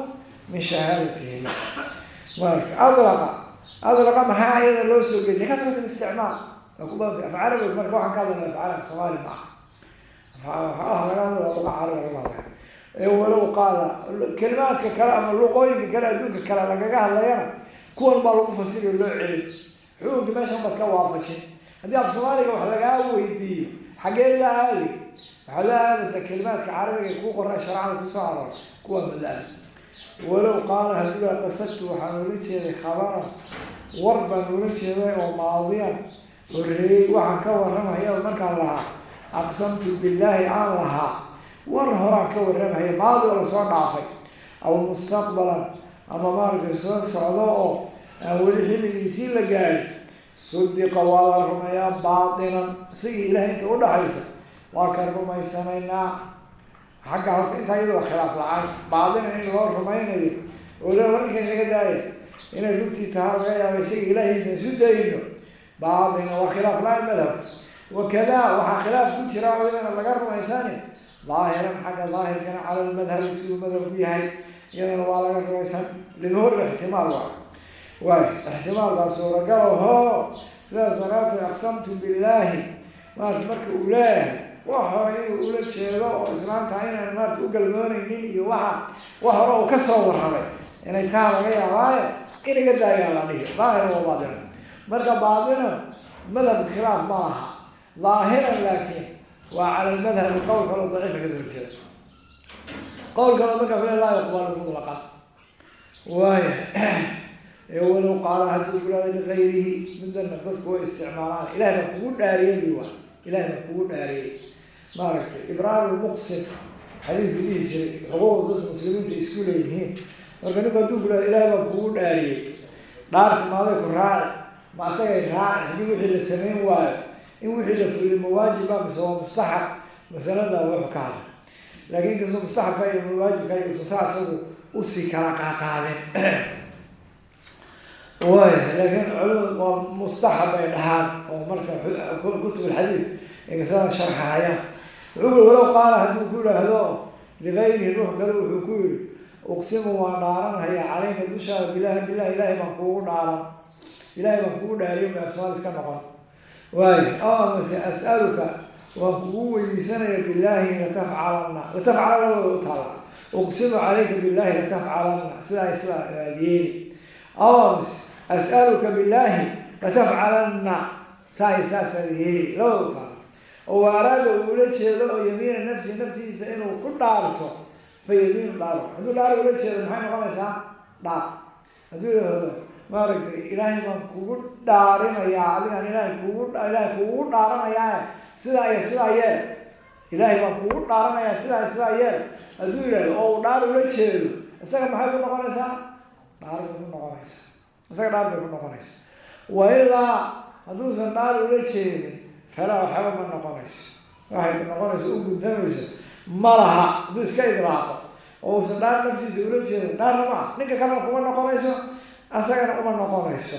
min shahaadatihima. Marka adlaqa adlaqa maxaa iyada loo soo geliya? Kasrat isticmaal waa ku badantay af carabi. Marka waxaan ka hadlayna af carabi soomaali ma aha, laga hadla waa luqa carabi laga hadlaya. Walow qaala kelimaadka kale ama luqooyinka kale adduunka kale lagaga hadlayana kuwan baa lagu fasiriyo loo celin, xukunka meeshan baad ka waafajin. Haddii af soomaaliga wax lagaa weydiiyo xaggee la aadi? Waxaad la aadaysaa kelimaadka carabiga ee kuu qoran sharcada kusoo aroor, kuwaan bad la aadi. Walow qaala hadduu yaa qasadtu waxaan ula jeeday khabaran, war baan ula jeeday oo maadiyan horreeyey, waxaan ka warramaya markaan lahaa aqsamtu billaahi aan lahaa, war horaan ka warramaya maadi oo lasoo dhaafay, aw mustaqbalan ama maaragtay soo socdo oo aan weli xilligiisii la gaadhin, sudiqa waa la rumeeyaa baatinan, isagii ilahay inta udhaxaysa waa ka rumaysanaynaa. Xagga horta intaa iyada waa khilaaf la-aan, baatinan in loo rumaynayo oo le ninkan laga daaya inay runtii taha laga yaaba, isaga ilaahiisa isu dayno, baatinan waa khilaaf la-aan madhabka. Wakadaa waxaa khilaaf ku jira oo iyadana laga rumaysani daahiran, xagga daahirkana cala lmadhabi siduu madhabku yahay iyadana waa laga rumaysan liduhur ixtimaal waa waay ixtimaal baa suuragal ahoo. Sidaas daraadteed aqsamtu billaahi maarata marka uu leeyahay wax hore inuu ula jeedo oo islaamta inaan maarata u galmoonaynin iyo waxa wax hore uu kasoo warramay inay taa laga yaabaayo inaga daayaa la dhihi daahiran waa baatinan. Marka baatinan madhab khilaaf ma aha, daahiran laakiin waa cala lmadhabi qowl kaloo daciifa kasoo horjeeda, qowl kaloo markaa fle laa yuqbalu mutlaqan. Waaya walow qaala hadduu kulaada ligayrihi, midana dadku way isticmaalaan, ilahay baa kugu dhaariyay, waa ilahay baa kugu dhaariyey. Maaragtay ibraar lmuqsim xadiidku dhihi jiray xuquuqda dadka muslimiinta isku leeyihiin. Marka ninku hadduu kulaada ilahay baa kugu dhaariyey, dhaarti maaday ku raaci ma asagay raaci? Haddii wixii la samayn waayo in wixii la fuliyo mawaajiba mise waa mustaxab? Masalada wuxuu ka hadlay, laakiin inkastoo mustaxabka iyo mawaajibka iyo ususaa isagu usii kala qaaqaadeen waaya, laakiin culimadu waa mustaxab bay dhahaan oo marka kutub alxadiid inkastada sharxahayaan. Wuxuu kuri walow qaala hadduu ku yidhaahdo ligayrihi, ruux kale wuxuu ku yihi uqsimu waan dhaaranhayaa caleyka dushaada bilahi bilahi ilaahay baan kuugu dhaaran, ilahay baan kugu dhaariyo ma somaal iska noqon waayo, aw amase as'aluka waan kugu weydiisanaya billaahi latafcalanna, latafcalanna wada u taala, uqsimu calayka billahi latafcalanna, sidaa sidaa yeeli, aw amase as'aluka billaahi latafcalanna, saa saasaa yeeli, labada u taala. Oo araada uu ula jeedo oo yamiina nafsi, naftiisa inuu ku dhaarto, fa yamiinu dhaaro. Hadduu dhaar ula jeedo, maxay noqonaysaa? Dhaar. Hadduu yidhaahdo, maaragtay, "Ilaahay baan kugu dhaarinayaa, adigaan Ilaahay kugu dhaaranayaa, sidaa iyo sidaa yeel, Ilaahay baan kugu dhaaranayaa, sidaa iyo sidaa yeel," hadduu yidhahdo oo uu dhaar ula jeedo, isaga maxay ku noqonaysaa? Dhaar bay ku noqonaysaa. Isaga dhaar bay ku noqonaysaa. Wa ilaa, hadduusan dhaar ula jeedin, falaa, waxba ma noqonayso. Waxay ku noqonayso, u guntamayso ma laha. Hadduu iska idlaaqo oo uusan dhaar naftiisa ula jeedin, dhaarna ma ah, ninka kalena kuma noqonayso, asagana uma noqonayso.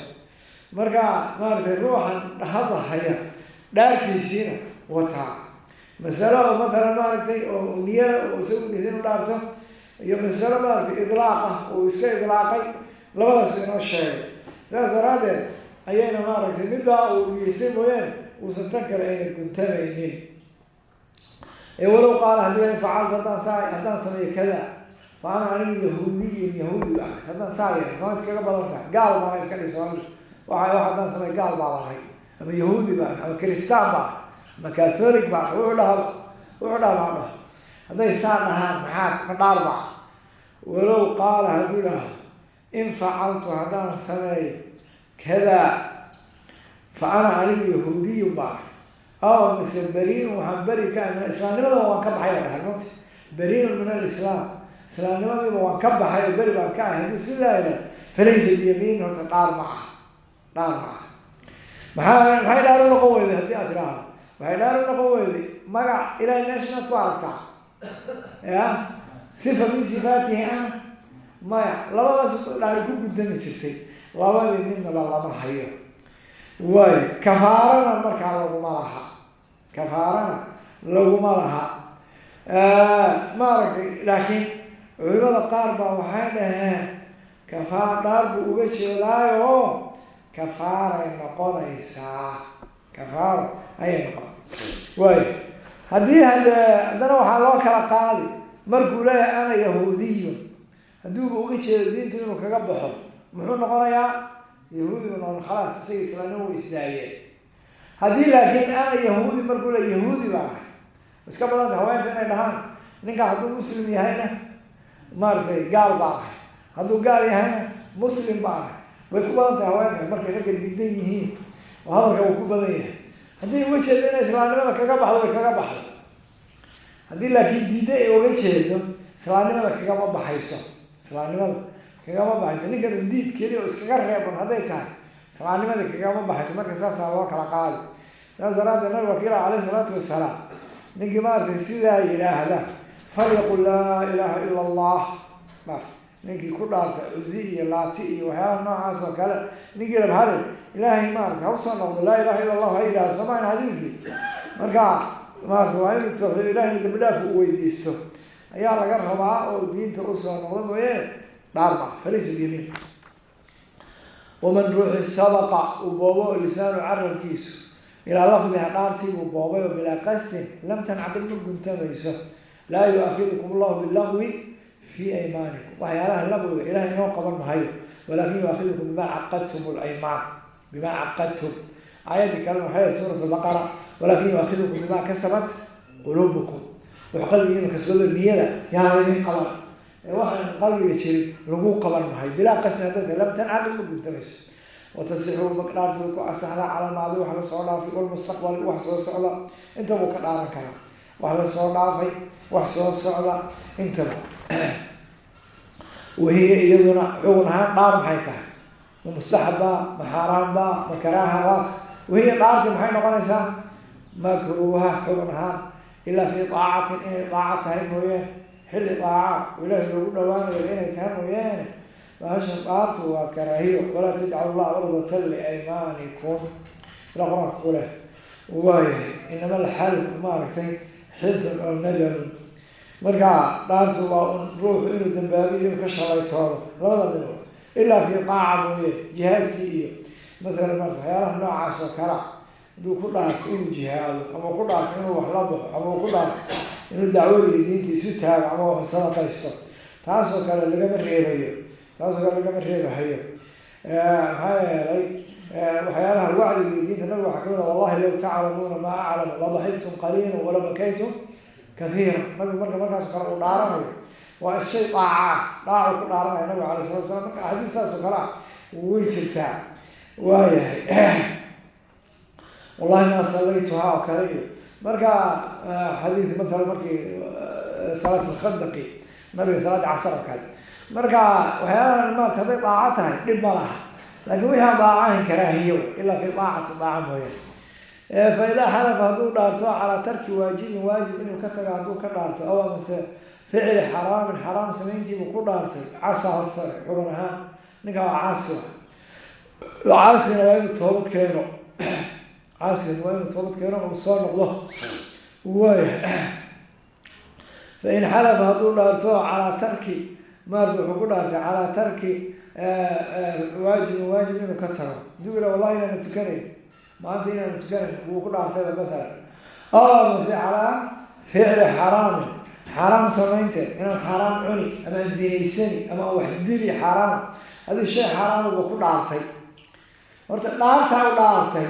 Marka, maaragtay, ruuxan hadda haya dhaartiisiina wataa masalo oo matalan, maaragtay, oo niyada oo isagu niyada inu dhaarto, iyo masalo, maaragtay, idlaaq ah oo iska idlaaqay, labadaas inoo sheegay. Sidaas daraaddeed ayayna, maaragtay, middaa uu niyeystay mooyaane uusan tan kale ayna guntamaynin. Ee walow qaala, haddii in facaltu, haddaan saa, haddaan sameeyo kada, fa ana, anigu, yahuudiyun, yahuudi ah. Haddaan saa yeelo, sooma iskaga badan tahay? Gaal baana iska dhig Soomaalidu. Waxa wax haddaan sameeyo gaal baa lahay, ama yahuudi baan, ama kristaan baan, ama catholic baan, wuxuu dhahaba, wuxuu dhaha baan dhaho. Hadday saa dhahaan, maxaa ma dhaar baa? Walow qaala, hadduu dhaho, in facaltu, haddaan sameeyo kada, fa ana, anigu, yahuudiyun baan, aw mise beriun, waxaan beri ka ah min islaamnimada, waan ka baxay baa dhahay mota, beriun min alislaam, islaamnimadiiba waan ka baxay oo beri baan ka ahay. Hadduu sidaa idhaah, falaysa biyamiin. Horta dhaar ma aha, dhaar ma aha. Maxay dhaar u noqon weyday? Haddii aad tidhaahdo waxay dhaar u noqon weyday, magac Ilahay meesha maad ku aragtaa? Ya sifa min sifaatihi ah? Maya. Labadaas dhaari ku guntami jirtay, labadii midnaba lama hayo. Waayo, kafaarana markaa laguma laha, kafaarana laguma laha, maaragtay. Laakiin culimada qaar baa waxay dhaheen kafaar dhaar buu uga jeedaayo, kafaaray noqonaysaa, kafaaro ayay noqon. Waayo, haddii haddana waxaa loo kala qaadi markuu leeyahay "ana yahuudiyun", hadduuba uga jeedo diintu inuu kaga baxo, muxuu noqonayaa? Yahuudi buu noqon, khalaas, isaga islaamnimo way isdaayeen. Haddii laakiin "ana yahuudi" markuu leeya, "Yahuudi baa ahay," iska badanta haweenka inay dhahaan, ninka hadduu muslim yahayna, maaragtay, "Gaal baa ahay," hadduu gaal yahayna, "Muslim baa ahay." Way ku badan tahay haweenka markay ragga diidan yihiin oo hadalka uu ku badan yahay. Haddii uga jeedo inay islaamnimada kaga baxdo, way kaga baxdo. Haddii laakiin diidda ay uga jeedo, islaamnimada kagama baxayso, islaamnimada kagama baxayso. Ninkan un diid keliya oo iskaga reeban hadday tahay, islaamnimada kagama baxayso. Marka saasaa loo kala qaadi. Saas daraaddeed nabiga wakiila caleyhi salaatu wasalaam, ninkii, maaragtay, sidaa yidhaahda, falyaqul laa ilaaha ila Allah. Mar ninkii ku dhaarta Cuzi iyo Laati iyo waxyaalaha noocaas oo kale, ninkii labhale, Ilaahay, maarata, ha usoo noqdo, laa ilaha ila Allah ha yidhahdo. Somayn xadiidkii? Marka, maarata, waa inu tawxiid Ilahay dambi dhaaf u weydiisto ayaa laga rabaa oo diinta usoo noqdo mooye, dhaar ma, falaysa biyamiin. Waman ruuxi sabaqa, uu boobo, lisaanu, carabkiisu, ilaa lafdiha, dhaartii buu boobay oo bilaa qasdin, lam tancaqid, ma guntamayso. Laa yu-aakidukum allahu bilagwi fi aymaanikum, waxyaalaha laqwiga Ilahay inoo qaban mahayo, walaakin yu-aakidukum bima caqadtum laymaan, bima caqadtum. Aayaddii kalena waxay ahayd suurat Albaqara, walaakin yu-aakidukum bima kasabat quluubukum. Wax qalbigiina kasbado, niyada yaana idin qaban ee waxaan qalbiga jirin lagu qaban mahayo. Bilaa qasdin hadday lam tancaqid, ma guntamayso. Watasixu, dhaartu ku asaxda, cala almaadi, wax la soo dhaafay, walmustaqbali, wax soo socda, intaba ka dhaaran karaa, wax la soo dhaafay, wax soo socda, intaba. Wahiya iyaduna xugun ahaan dhaar maxay tahay? Ma mustaxaba, ma xaaraanba, ma karaaha? Waata wahiya dhaarti maxay noqonaysaa? Makruuha xugun ahaan, ilaa fii daacatin, inay daaca tahay mooyaane, xilli daaca oo Ilaahay loogu dhawaanayo inay tahay mooyaane, bahashan dhaartu waa karaahiyo. Walaa tajcalu llaha curdatan liaymaanikum, ila Qur-aanka ku leh. Waayahay, inama alxalf, maaragtay, xilfun oo nadamun. Marka dhaartu waa un ruuxu inuu dambaabiyo, inuu ka shalaytoodo, labada midood, ilaa fii daaca mooye, jihaadkii iyo mathalan, marka waxyaalaha noocaas oo kala, hadduu ku dhaarto inuu jihaado, ama ku dhaarto inuu wax la baxo, ama ku dhaarto inuu dacwadii diinta isu taago, ama wax sadaqaysto, taasoo kale lagama reebayo, taasoo kale lagama reebahayo. Maxaa yeelay Waxyaalaha wacdiga iyo diinta nabiga waxaa kamid ah, wallahi low taclamuuna maa aclamu la daxiktum qaliila wala bakaytum kathiira. Nabigu marka markaas kale uu dhaaranayo waa isshay daacaa, dhaacu ku dhaaranaya nabiga alayh salatu salam. Marka axaadiis saas oo kale ah way jirtaa. Waayahay, wallahi maa sallaytuhaa oo kale. Iyo marka xadiis mathalan markii salaat alkhandaqi nabiga salaada casar oo kale. Marka waxyaalahan maarata hadday daaco tahay dhib ma laha, laakiin wixii aan daaco ahayn karaahiyo, ilaa fi daacati, daaca mooyaane. Fa idaa xalafa, hadduu dhaarto, calaa tarki waajibin, waajib inuu ka tago hadduu ka dhaarto, aw amase ficli xaraamin, xaraam samayntiibuu ku dhaartay, casaa horta xugun ahaan ninka waa caasi. Caasina waa inuu toobad keeno, caasigan waa inuu toobad keeno uu soo noqdo. Waaya, fain xalafa, hadduu dhaarto, calaa tarki, maarata wuxuu ku dhaartay calaa tarki waajibin, waajib inuu ka tago, haduu yidhaha wallahi inaana tukanayn maanta, inaana tukanayn wuu ku dhaartayba mathalan, aw amase calaa ficli xaraamin, xaaraam samaynteed, inaan xaaraam cuni ama aan zinaysani ama aan wax dili xaaraama, haddii shay xaaraamuba ku dhaartay, horta dhaartaa u dhaartay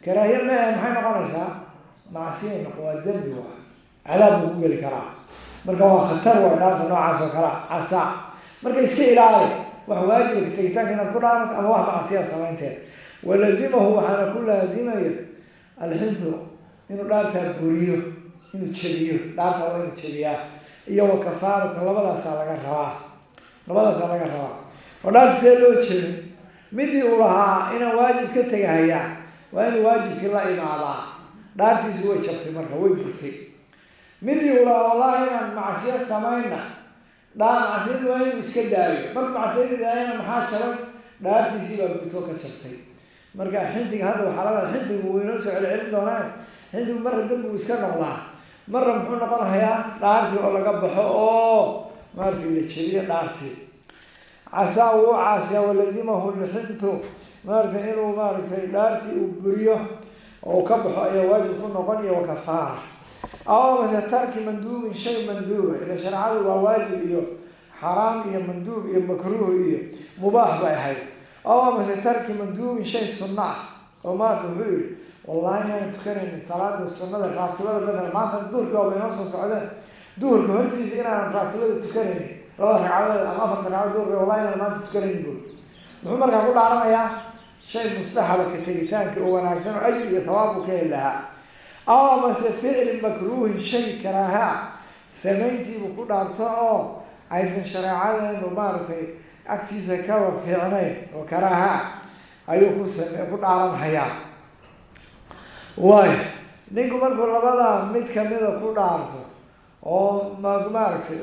karaahiye maahe, maxay noqonaysaa? Macsiyay noqon, waa dembi, waa cadaab buu ku geli karaa. Marka waa khatar, waa dhaarta noocaas oo kalea. Casaa, marka iska ilaali wax waajiba tegitaanka inaad ku dhaarato ama wax macsiya samaynteed. Walazimahu, waxaana ku laazimaya, alxindu, inuu dhaartaa buriyo, inuu jebiyo dhaartaa, waa inuu jebiyaa, iyo wa kafaaratu, labadaasaa laga rabaa, labadaasaa laga rabaa. Oo dhaarta see loo jebin? Midii uu lahaa inaan waajib ka tegahayaa, waa inuu waajibkii la imaadaa. Dhaartiisi way jabtay, marka way burtay. Midii uu lahaa wallahi inaan macsiyo samayna, dhaa macsiyadii waa inuu iska daayo. Marka macsiyadii daayana maxaa jabay? Dhaartiisii baa burtoo ka jabtay. Marka xindiga hadda waxaa laga, xindigu wuu inoo soo celcelin doonaa. Xindigu marra dembigu iska noqdaa, marra muxuu noqonayaa? Dhaartii oo laga baxo oo maaragtay la jebiyo dhaartii. Casaa, wuu caasiyaa. Walazimahu lxintu, maaragtay inuu maaragtay dhaartii uu buriyo oo ka baxo ayaa waajib ku noqon, iyo wakafaara. Aw mase tarki manduubin, shay manduuba, ila shareecadu waa waajib iyo xaraam iyo manduub iyo makruuh iyo mubaax bay ahayd. Aw amase tarki manduubin, shay sunno ah, oo maarata wuxuu yihi wallahi inaanan tukanaynin salaada sunnada raatibada matalan maanta duhurkii waaba inoo soo socdeen, duhurka hortiisa inaanan raatibada tukanaynin, labada ragcadood ama afarta ragcadood duhurka, wallahi inaanan maanta tukanaynin buuri. Muxuu markaa ku dhaaranayaa? Shay mustaxaba ka tegitaanka oo wanaagsan oo ajri iyo thawaab uu ka heli lahaa. Aw amase ficli makruuhin, shay karaaha ah samayntiibuu ku dhaarto oo aysan shareecadeenu maaragtay agtiisa kaba fiicnayn oo karaaha ayuu ku same ku dhaaranhayaa. Waayo, ninku markuu labada mid kamida ku dhaarto oo maaragtay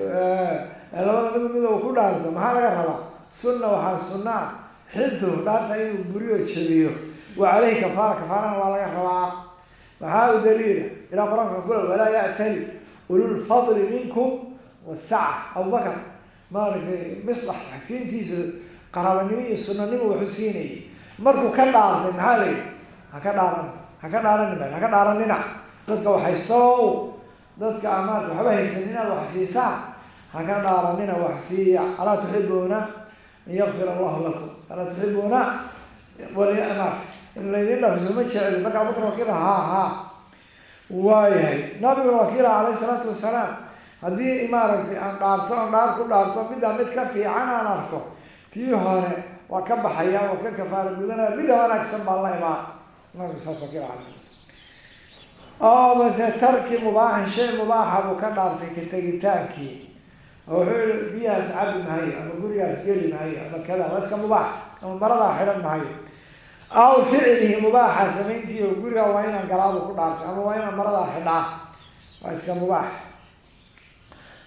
labada mid mida uu ku dhaarto, maxaa laga rabaa? Sunna, waxaa sunna ah xintu, dhaarta inuu buriyo, jebiyo. Wa caleyhi kafaara, kafaarana waa laga rabaa. Maxaa u daliila? Ilaa qur-aanka kula walaa ya'tali ululfadli minkum wasaca. Abubakar maaragtay mislax siintiisa qaraabanimo iyo sunanimo waxu siinayay, markuu ka dhaartay maxaa la yidhi? Ha ka dhaaran, ha ka dhaaranima, ha ka dhaaranina dadka waxhaystow, dadka maarata waxba haysan inaad wax siisaan ha ka dhaaranina, wax siiya. Alaa tuxibuuna an yakfir allahu lakum, alaa tuxibuuna wali maarata in laydin dhafiso ma jeceli? Marka abubakar wakiila ha ha waayahay, nabiguna wakiila calayhi salaatu wasalaam, haddii maaragtay aan dhaarto, aan dhaar ku dhaarto, middaa mid ka fiican aan arko, tii hore waa ka baxaya oo ka kafaara gudanaya, midda wanaagsan baa la imaan. Nabigu saas wakiila alay sala. Oo mase tarki mubaaxin, shay mubaaxa buu ka dhaartay ka tegitaankii, oo wuxuu yihi biyahaas cabi mahayo ama gurigaas geli mahayo ama kada, waa iska mubaax, ama maradaa xidhan mahayo. Aw ficlihi, mubaaxa samayntii, oo guriga waa inaan galaabuu ku dhaartay ama waa inaan maradaa xidhaa, waa iska mubaax.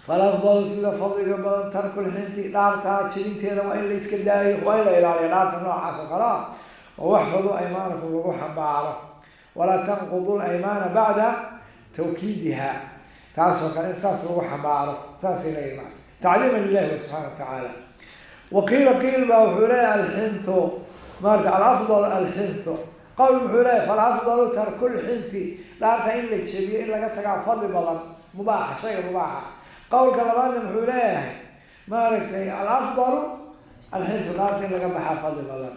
Falafdalu, sida fadliga badan, tarkulxinti, dhaartaa jebinteeda waa in la iska daayo, waa in la ilaaliyo dhaarta noocaas oo kale ah, oo waxfadu aymaanakum lagu xambaaro, walaa tanqudu laymaana bacda tawkiidiha, taasoo kale in saas lagu xambaaro, saasay leeyihin maa tacliiman lilahi subxaana wa tacaala. Waqiila, qiil baa wuxuu leeyahay alxinthu, maarata alafdal alxinthu. Qowl muxuu leeyahay falafdalu tarkulxinthi, dhaarta in la jebiyo, in laga tagaa fadli badan, mubaaxa, shayga mubaaxa. Qowlka labaadna muxuu leeyahay maaragtay alafdalu alxinthu, dhaarta in laga baxaa fadli badan.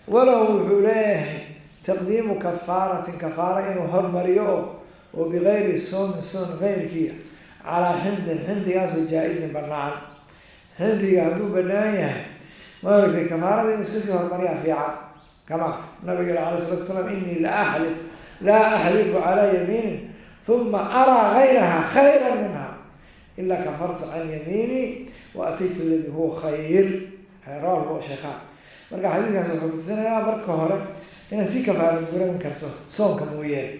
Walow wuxuu leeyahay taqdiimu kafaaratin, kafaara inuu hormariyo oo bigayri soomin, soon keyrkiia, calaa xindin, xindigaasoo jaa-izin banaan. Xindiga hadduu banaan yahay, maaragtay, kafaarada inuu iska sii hormariyaa fiican. Kama nabiga yiri alayh salatu wasalaam: "Inii la axlif, laa axlifu calaa yamiinin uma araa gayraha khayra minha ilaa kafartu can yamiini wa ataytu aladi huwa khayr." Rawahu sheekhaan. Marka xadiidkaas wuxuu kutusinayaa marka hore inaad si kafaara guran karto soonka mooyeen.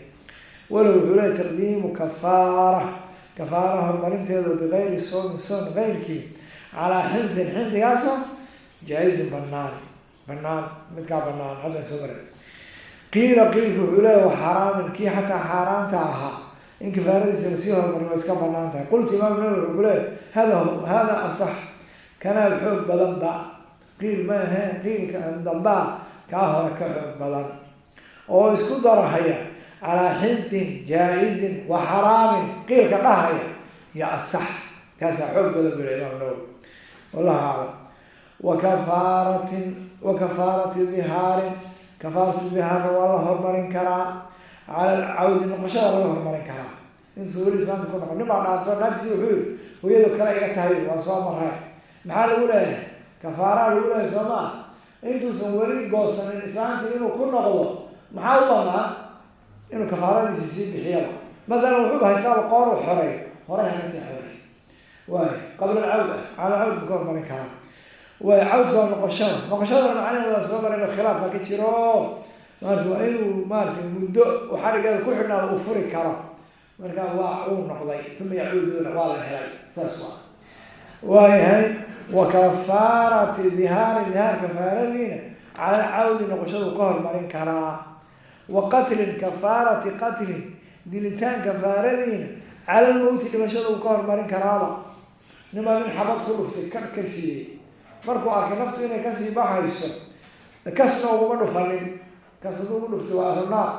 Walow wuxuu leeyahy taqdiimu kafaara, kafaara horumarinteedu, bigayri soomin, soon keyrkii, calaa xindin, xindigaasoo jaa-izin banaan, banaan midkaa banaan hadda soo maray. Qiila, qiilku wuxuu leeyahy wa xaaraamin, kii xataa xaaraanta ahaa in kafaaradiisa lasii hormariyo waa iska banaan tahay. Qultu, imaam Nawawi wuxuu ku leeyahy hada asax, kanaa xoog badan ba. Qiil ma ahe, qiilka dambaa kaa hore ka xoog badan oo isku darahaya calaa xintin jaa-izin wa xaraamin. Qiilka dhahaya ya asax, kaasaa xoog badan buu imaam Nawawi, wallahu aclam. Wa kafaaratin, wa kafaarati dihaarin, kafaaratu dihaarna waa la hormarin karaa, cala alcawdi, noqoshada laga hormarin karaa, intuu weli islaamka ku noqon. Nin baa dhaarto naagtii, wuxuu yiri: "Hooyado kale iga tahay." Waa soo maray. Maxaa lagu leeyahay? Kafaaraa lagu leeyahay, soo maa? Intuusan weli goosanin islaamtii inuu ku noqdo, maxaa u banaan? Inuu kafaaradiisi sii bixiyaba. Mathalan, wuxuuba haystaaba qoor u xoreey, horay haka sii xoreey waay, qabla alcawd ah, cala cawd buu ka hormarin karaa. Waay, cawdka waa noqoshada. Noqoshadana macnaheeda waa soo maray, khilaafka ka jiro. Maarata, waa inuu maarata muddo xarigeeda ku xidhnaada uu furi karo. Marka waa uu noqday, uma yacuuduuna, waa la helay, saas waa waayahay. Wa kafaarati dihaari, dihaar kafaaradiina, cala alcawdi, noqoshadu ka hormarin karaa. Wa qatlin, kafaarati qatlin, dilitaan kafaaradiina, cala lmowti, dhimashada uu ka hormarin karaaba. Nimaa nin xabad ku dhuftay, ka ka siiyey, markuu arkay naftu inay kasii baxayso, kasna uguma dhufanin. Kas hadduu ugu dhuftay waa ahlunaar.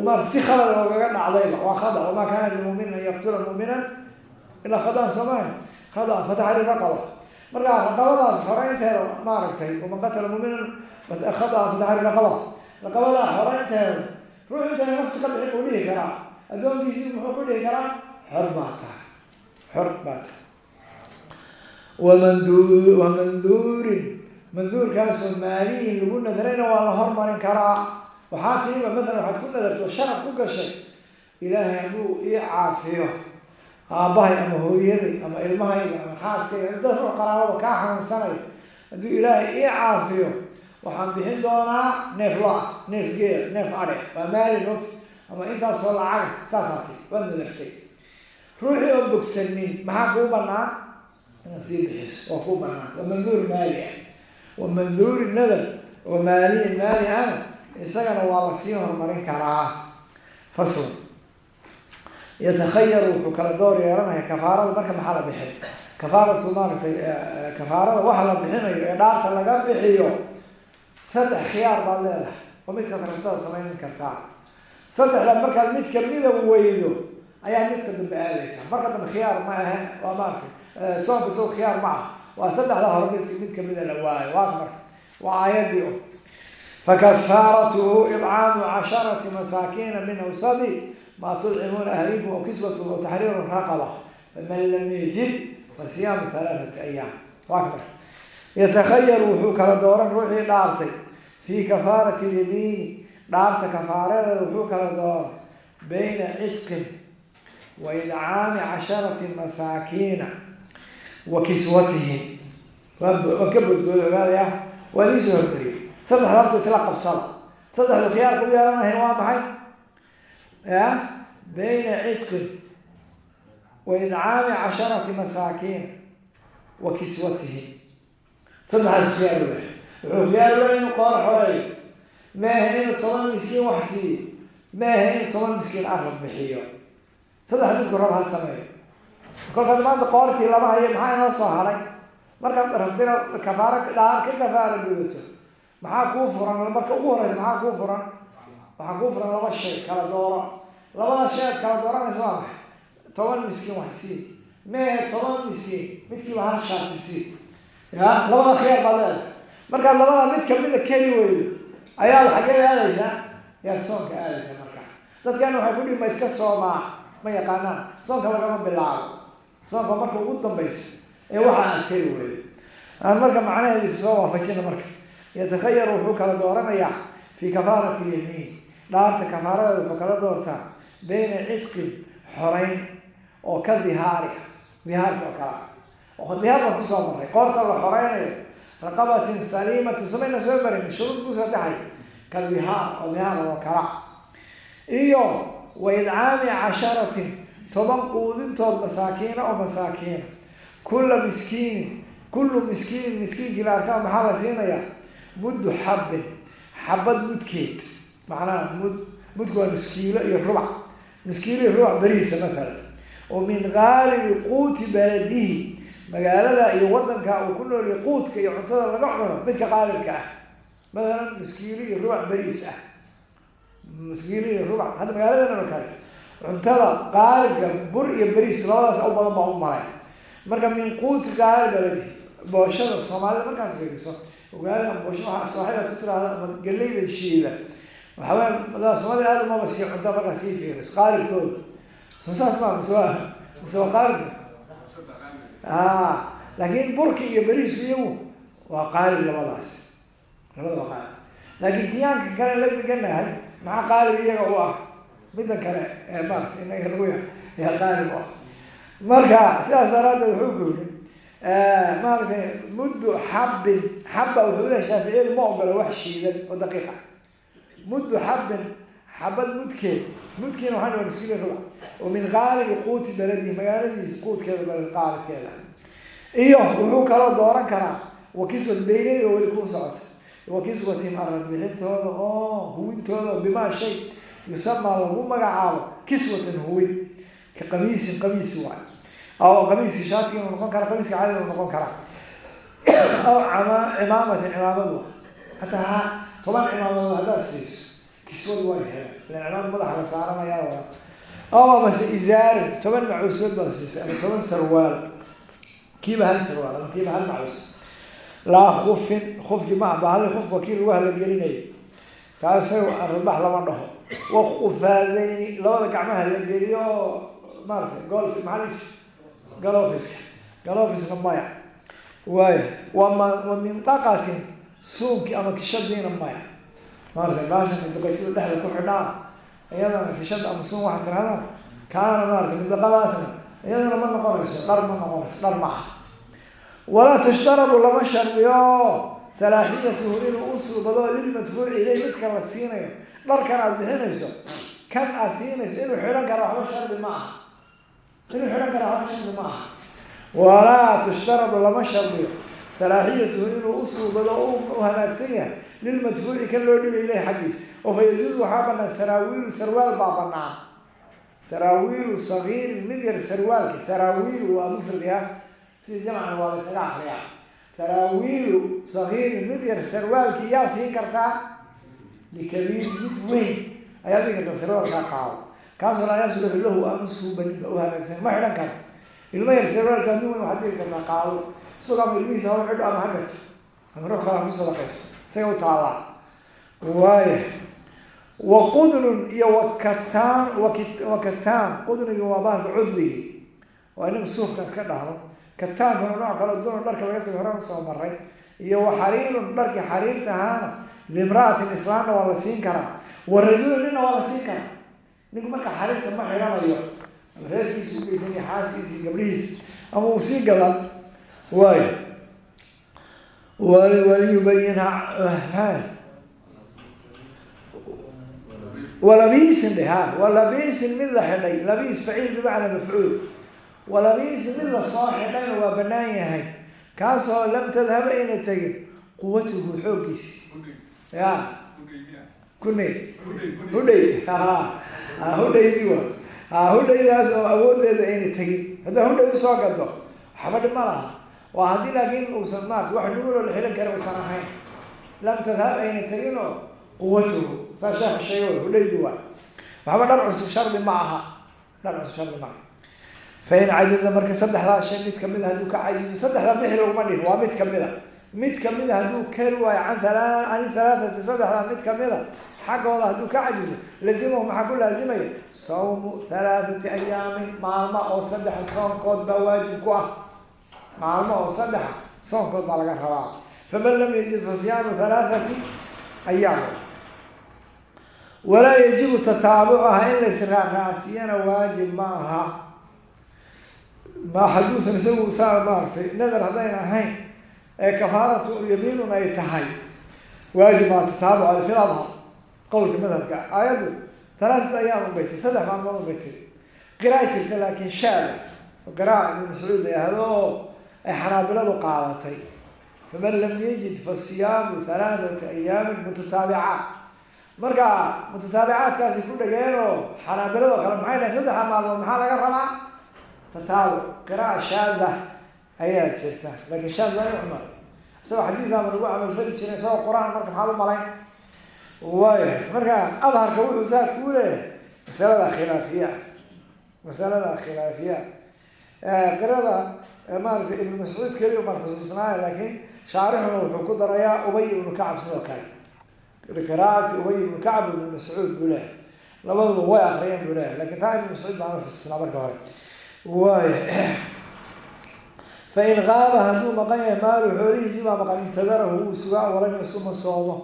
Maar si khalad ogaga dhacdayba, waa khada. Wamaa kaana limuminin an yaqtula mu'minan ilaa khadaan, soomaha? Khada fataxriir raqaba. Marka raqabadaas xoreynteeda, maaragtay, waman qatala muminan khada fataxriir raqaba, raqabadaa xoreynteeda, ruux intayna naftu ka bixin buu dhihi karaa addoonkiisii. Muxuu ku dhihi karaa? "Xor baa tahay, xor baa tahay." Wamanduurin, manduurkaasoo maalihin lagu nadarayna waa la hormarin karaa. Waxaa tiriba mathalan, waxaad ku nadarto, sharaf ku gashay: "Ilaahay hadduu ii caafiyo aabbahay ama hooyaday ama ilmahayga ama xaaskayga, dad ruux qaraabada kaa xanuunsanayo, hadduu Ilaahay ii caafiyo, waxaan bixin doonaa neef lo-ah, neef geela, neef adhe." Waa maalin ogta ama intaasoo lacaga, saasaa tiri, waad nadartay. Ruuxii oon bogsanin, maxaa kuu banaan? Inaad sii bixiso waa kuu banaan. Waa manduur maali ah. Wa manduuri nadar oo maaliyin, maali ana, isagana waa lasii horumarin karaa. Fasl. Yatakhayaru, wuxuu kala door yeelanaya kafaarada. Marka maxaa la bixin? Kafaaratu, maaragtay, kafaarada waxa la bixinayo ee dhaarta laga bixiyo, saddex khiyaar baad leedahay oo midkaad rabtada samayn kartaa. Saddexda markaad mid kamida weydo ayaa midka dambe aadaysa. Marka dambe khiyaar ma ahe, waa maaragtay, soonka isagoo khiyaar ma ah. Waa saddexda hore mid kamida la waayo. Waa marka waa aayadii o: fakafaaratuhu idcaamu 10 masaakiina min awsadi ma tudcimuuna ahlikum aw kiswathm aw taxriiru raqaba, faman lam yajid fasiyaamu 3 ayaam. Waa ka marka yatakhayaru, wuxuu kala dooran ruuxii dhaartay, fii kafaarati lyamiini, dhaarta kafaaradeeda wuxuu kala dooran, bayna cidqin wa idcaami 10 masaakiina wa kiswatihim. Waan ka bodbooda, ogaadaya, waa idiin soo hormariyey. Saddexda horta isla qabsada. Saddexdu khiyaarka u yeelanahay waa maxay? Ya, bayna cidqin wa idcaami 10 masaakiina wa kiswatihim. Saddexdaas khiyaar u lehay. Wuxuu khiyaar u lehay inuu qoor xoreeyo, maaha inuu 10 miskiin wax siiyo, maaha inuu 10 miskiin arab bixiyo. Saddex midku rab ha sameeyo. Kolkaad maanta qoortii lama hayo, maxaa inoo soo haray? Markaad rabto inaad kafaaro dhaar ka kafaaro gudato, maxaa kuu furan? Marka ugu horeysa maxaa kuu furan? Waxaa kuu furan laba shay, kala dooro. Labada shay aad kala dooranaysa waa maxay? 10 miskiin wax sii, mee 10 miskiin midkiiba hal shaati sii. Ya, labada khiyaar baad leedahay. Markaad labada mid kamida keli weydo ayaad xaggee aadaysaa, yaad soonka aadaysaa. Marka dadkana waxay ku dhihi, ma iska soomaa? Ma yaqaanaan soonka lagama bilaabo, soonka marka ugu dambaysa ee waxa aad keli weydo. Aan marka macnaheediisa soo waafajina. Marka yatakhayaru, wuxuu kala dooranayaa fii kafaarati yamiin, dhaarta kafaaradeeda wuxuu kala doortaa bayna cidqin, xorayn oo ka dihaari, dihaarka oo kala oo dihaar baan kusoo marray, qoorta la xoreynayo, raqabatin saliimatin, somayna soo marin, shuruud kusoo taxay, ka dihaar oo dihaar oo kala, iyo wa idcaami 10, 10 quudintood, masaakiina oo masaakiina, kulla miskiinin, kullu miskiinin, miskiinkii la arkaa maxaa la siinayaa? Muddu xabbin, xabad mudkeed. Macnaha mud, mudku waa nuskiilo iyo rubac, nuskiilo iyo rubac beriisa mathalan, oo min qaalibi quuti baladihi, magaalada iyo wadanka uu ku nool yahay quudka iyo cuntada laga cuno midka qaalibka ah. Mathalan nuskiilo iyo rubac beriis ah, nuskiilo iyo rubac. Hadda magaaladan oo kale cuntada qaalibka bur iyo beriis labadaas u badan baa u maray. Marka min quuti qaalib baladihi, booshada Soomaalida markaad fiiriso, ogaada, ama boosho waxaa sooxida ku tiraahda ama galeyda shiida, waxawaya Soomaalida aada umaba sii cunta markaad sii fiiriso qaalibkooda. Soo saas maa mise waa qaalibka? Laakiin burki iyo beriisku iyagu waa qaalib, labadaas labada waa qaalib. Laakiin kiyaanka kale la deganahay maxaa qaalib iyaga u ah? Middan kale ee maarata inaga lagu yaa qaalib u ah. Marka sidaas daraaddeed wuxuu ku yiri maaragtay muddu xabbin, xabba wuxuu lehay Shaaficiyadu ma ogola wax shiidan oo daqiiq ah. Muddu xabbin, xabad mudkeed, mudkiina waxaa waa nuskiila rubac, oo min qaalibi quuti baladihi, magaaladiisa quudkeeda, balad qaalibkeeda. Iyo wuxuu kaloo dooran karaa wa kiswat beynadi oo weli kuu socota, wa kiswatihim, arad bixintooda oo huwintooda, bimaa shay yusamaa lagu magacaabo kiswatan, huwin, ka qamiisin, qamiisi waay, aw qamiiski shaatiga inuu noqon kara, qamiiska caadiga inuu noqon karaa, aw cimaamatin, cimaamad wa hataa ha 10 cimaamadood haddaad siiso kiswadu way heleen, ilan cimaamad madaxa la saaranayaa. Aw amase isaarin, 10 macuusood baad siisay ama 10 sarwaal, kiiba hal sarwaal ama kiiba hal macuus. Laa khufin, khufki ma bahali, khufka kii lagu halagelinayay, kaa isaga arbax lama dhaho. Wa khufaadayni, labada gacmaha la geliyo oo maaragtay golf, maxaa galofiska, galofisna maya. Waaya wama wa minطaqatin, suunki ama kishadiina maya. Maaragtay baashanka duqaytada dhexda ku xidhaan, iyadana kishada ama suun waxaa tirahdaan, kaana maaragtay mindaqadaasna iyadana ma noqonayso dhar, ma noqonayso dhar, ma aha. Walaa tushtaradu, lama shardiyo, salaaxiyatuhu, inuu u suubado, lilmadfuuci ileyh, midka la siinayo dharkan aada bixinayso, kan aada siinayso inuu xidhan kara waxba shardi ma aha, inuu xidhan kara waxba shardi ma aha. Walaa tushtaradu, lama shardiyo, salaaxiyatuhu, inuu u suubado, u hanaagsan yahay, lilmadfuuci, kan loo dhibay, ileyh, xaggiisa. Oo fa yajuusu, waxaa banaan, saraawiilu, sarwaal baa banaan, saraawiilu sagiirin, mid yar sarwaalki. Saraawiilu waa mufrad ah, sida jamcana waa la isaga akriyaa. Saraawiilu sagiirin, mid yar sarwaalkii yaa siin kartaa? Likabiir, mid weyn ayaad dhigi kartaa sarwaalkaa qaado, kaasoo laa yasluxu lahu, aan u suubanin ba u hagaagsan, ma xidhan karo. Ilmo yar sarwaalkaa nin weyn waxaad dhigi kartaa qaado, isagoo ama ilmihiisa ha u xidho ama ha gato ama ruux kale ha ku sadaqaysto, isaga u taallaa. Waaya wa qudnun iyo wakataan, wakataan, qudnigi waa bahalka cudbigi, waa inagu suufka iska dhahno. Kataankuna nooc kale duna dharka laga sii horaan usoo maray. Iyo wa xariirun, dharkii xariirta ahaana, limra'atin, islaamna waa la siin karaa, wa rajulin, ninna waa la siin karaa. Ninku marka xariirta ma xidhanayo, ama reerkiisa u geysanaya, xaaskiisa, gabdhihiisa, ama uu sii gadan waayo. Waliyubayinha walabiisin dhe ha, walabiisin, mid la xidhay. Labiis faciil bimacnaa mafcuul. Walabiisin, mid la soo xidhayna waa banaan yahay, kaasoo lam tadhab, ayna tegin, quwatuhu, xooggiisi. Ya kuney hudhay, hudhaydi wa hudhaydaas oo awooddeeda ayna tegin. Haddaa hudhay usoo gado waxba dhib ma laha, waa haddii laakiin uusan maarata wax nuguloo la xidhan kara usan ahayn. Lam tadhab, ayna teginoo, quwatuhu, saa sheekhu sheegay, hudhaydi waay. Waxba dhar cusub shardi ma aha, dhar cusub shardi ma aha. Fain cajaza, marka saddexdaa shay mid kamid a hadduu ka cajizo, saddexdaa bixi laguma dhihin, waa mid kamid a. Mid kamida hadduu kari waayo can halaathati, saddexdaa mid kamida xaggooda hadduu ka cajizo, lazimahu maxaa ku laazimaya? Sawmu 3 ayaamin, maalmo oo saddexa soonkood baa waajib ku ah. Maalmo oo saddexa soonkood baa laga rabaa. Faman lam yajid fa siyaamu 3 ayaam. Walaa yajibu tataabucaha, in la israacraacsiiyana waajib ma aha. Ma hadduusan isagu saa maaragtay nadar haddayna ahayn ee kafaaratu yamiinun ay tahay, waajib maa tataabuca fi ladhar, qowlka madhabka. Aayaddu 3 ayaam unbay tiri, 3 maalmood unbay tiri. Qiraa jirta laakiin shaada, qiraa Ibnu Mascuud la yidhaahdo oo ay Xanaabiladu qaadatay: faman lam yajid fa siyaamu 3 ayaamin mutataabicaat. Marka mutataabicaadkaasi ku dhegeen oo Xanaabiladoo kale maxay dhahay? 3 maalmood maxaa laga rabaa? Tataabuc. Qira'a shaada ayaa jirta, laakiin shaad laa yucmal. Isagoo xadiidaama lagu camalfali jiray, isagoo Qur-aan, marka maxaad u malayn? Waaya, marka adharka wuxuu saa kuu leeyahay masalada khilaafiya, masalada khilaafiya. Qirada maaragtay Ibnu Mascuud keliya umaan xusuusnaayo, laakiin shaarixuna wuxuu ku darayaa Ubay ibnu Kacab sidoo kale. Qiraa'ati Ubay ibnu Kacab, Ibnu Mascuud buu leeyahay, labaduba way akriyeen buu leeyahay, lakin taa Ibnu Mascuud baan uxusuusnaa marka hore. Waaya, fain qaaba, hadduu maqan yahay, maalu, xoolihiisii baa maqan, intadarahu, wuu sugaa, walam yasuma, soomo.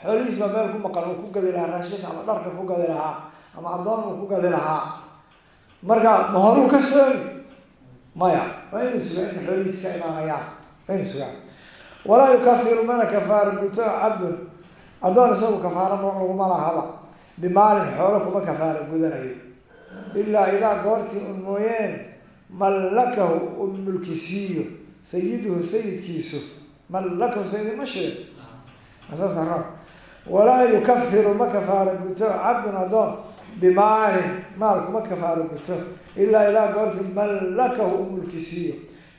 Xoolihiis baa meel ku maqan uu ku gadi lahaa raashinka ama dharka ku gadi lahaa ama addoon uu ku gadi lahaa. Marka ma horuu ka soomi? Maya, waa inuu sugaa inta xoolihiis ka imaanayaan, waa inuu sugaa. Walaa yukafiru, mana kafaara guto, cabdun, addoon isagu kafaara laguma lahaba, bimaalin, xoolo kuma kafaara gudanayo, ilaa idaa goortii un mooyeen mallakahu, un mulkisiiyo, sayiduhu, sayidkiisu. Mallakahu sayidi ma sheeg asaas. Walaa yukafiru, ma kafaara guto, cabdun, addoon, bimaalin, maal kuma kafaara guto, ilaa idaa goortii mallakahu, u mulkisiiyo,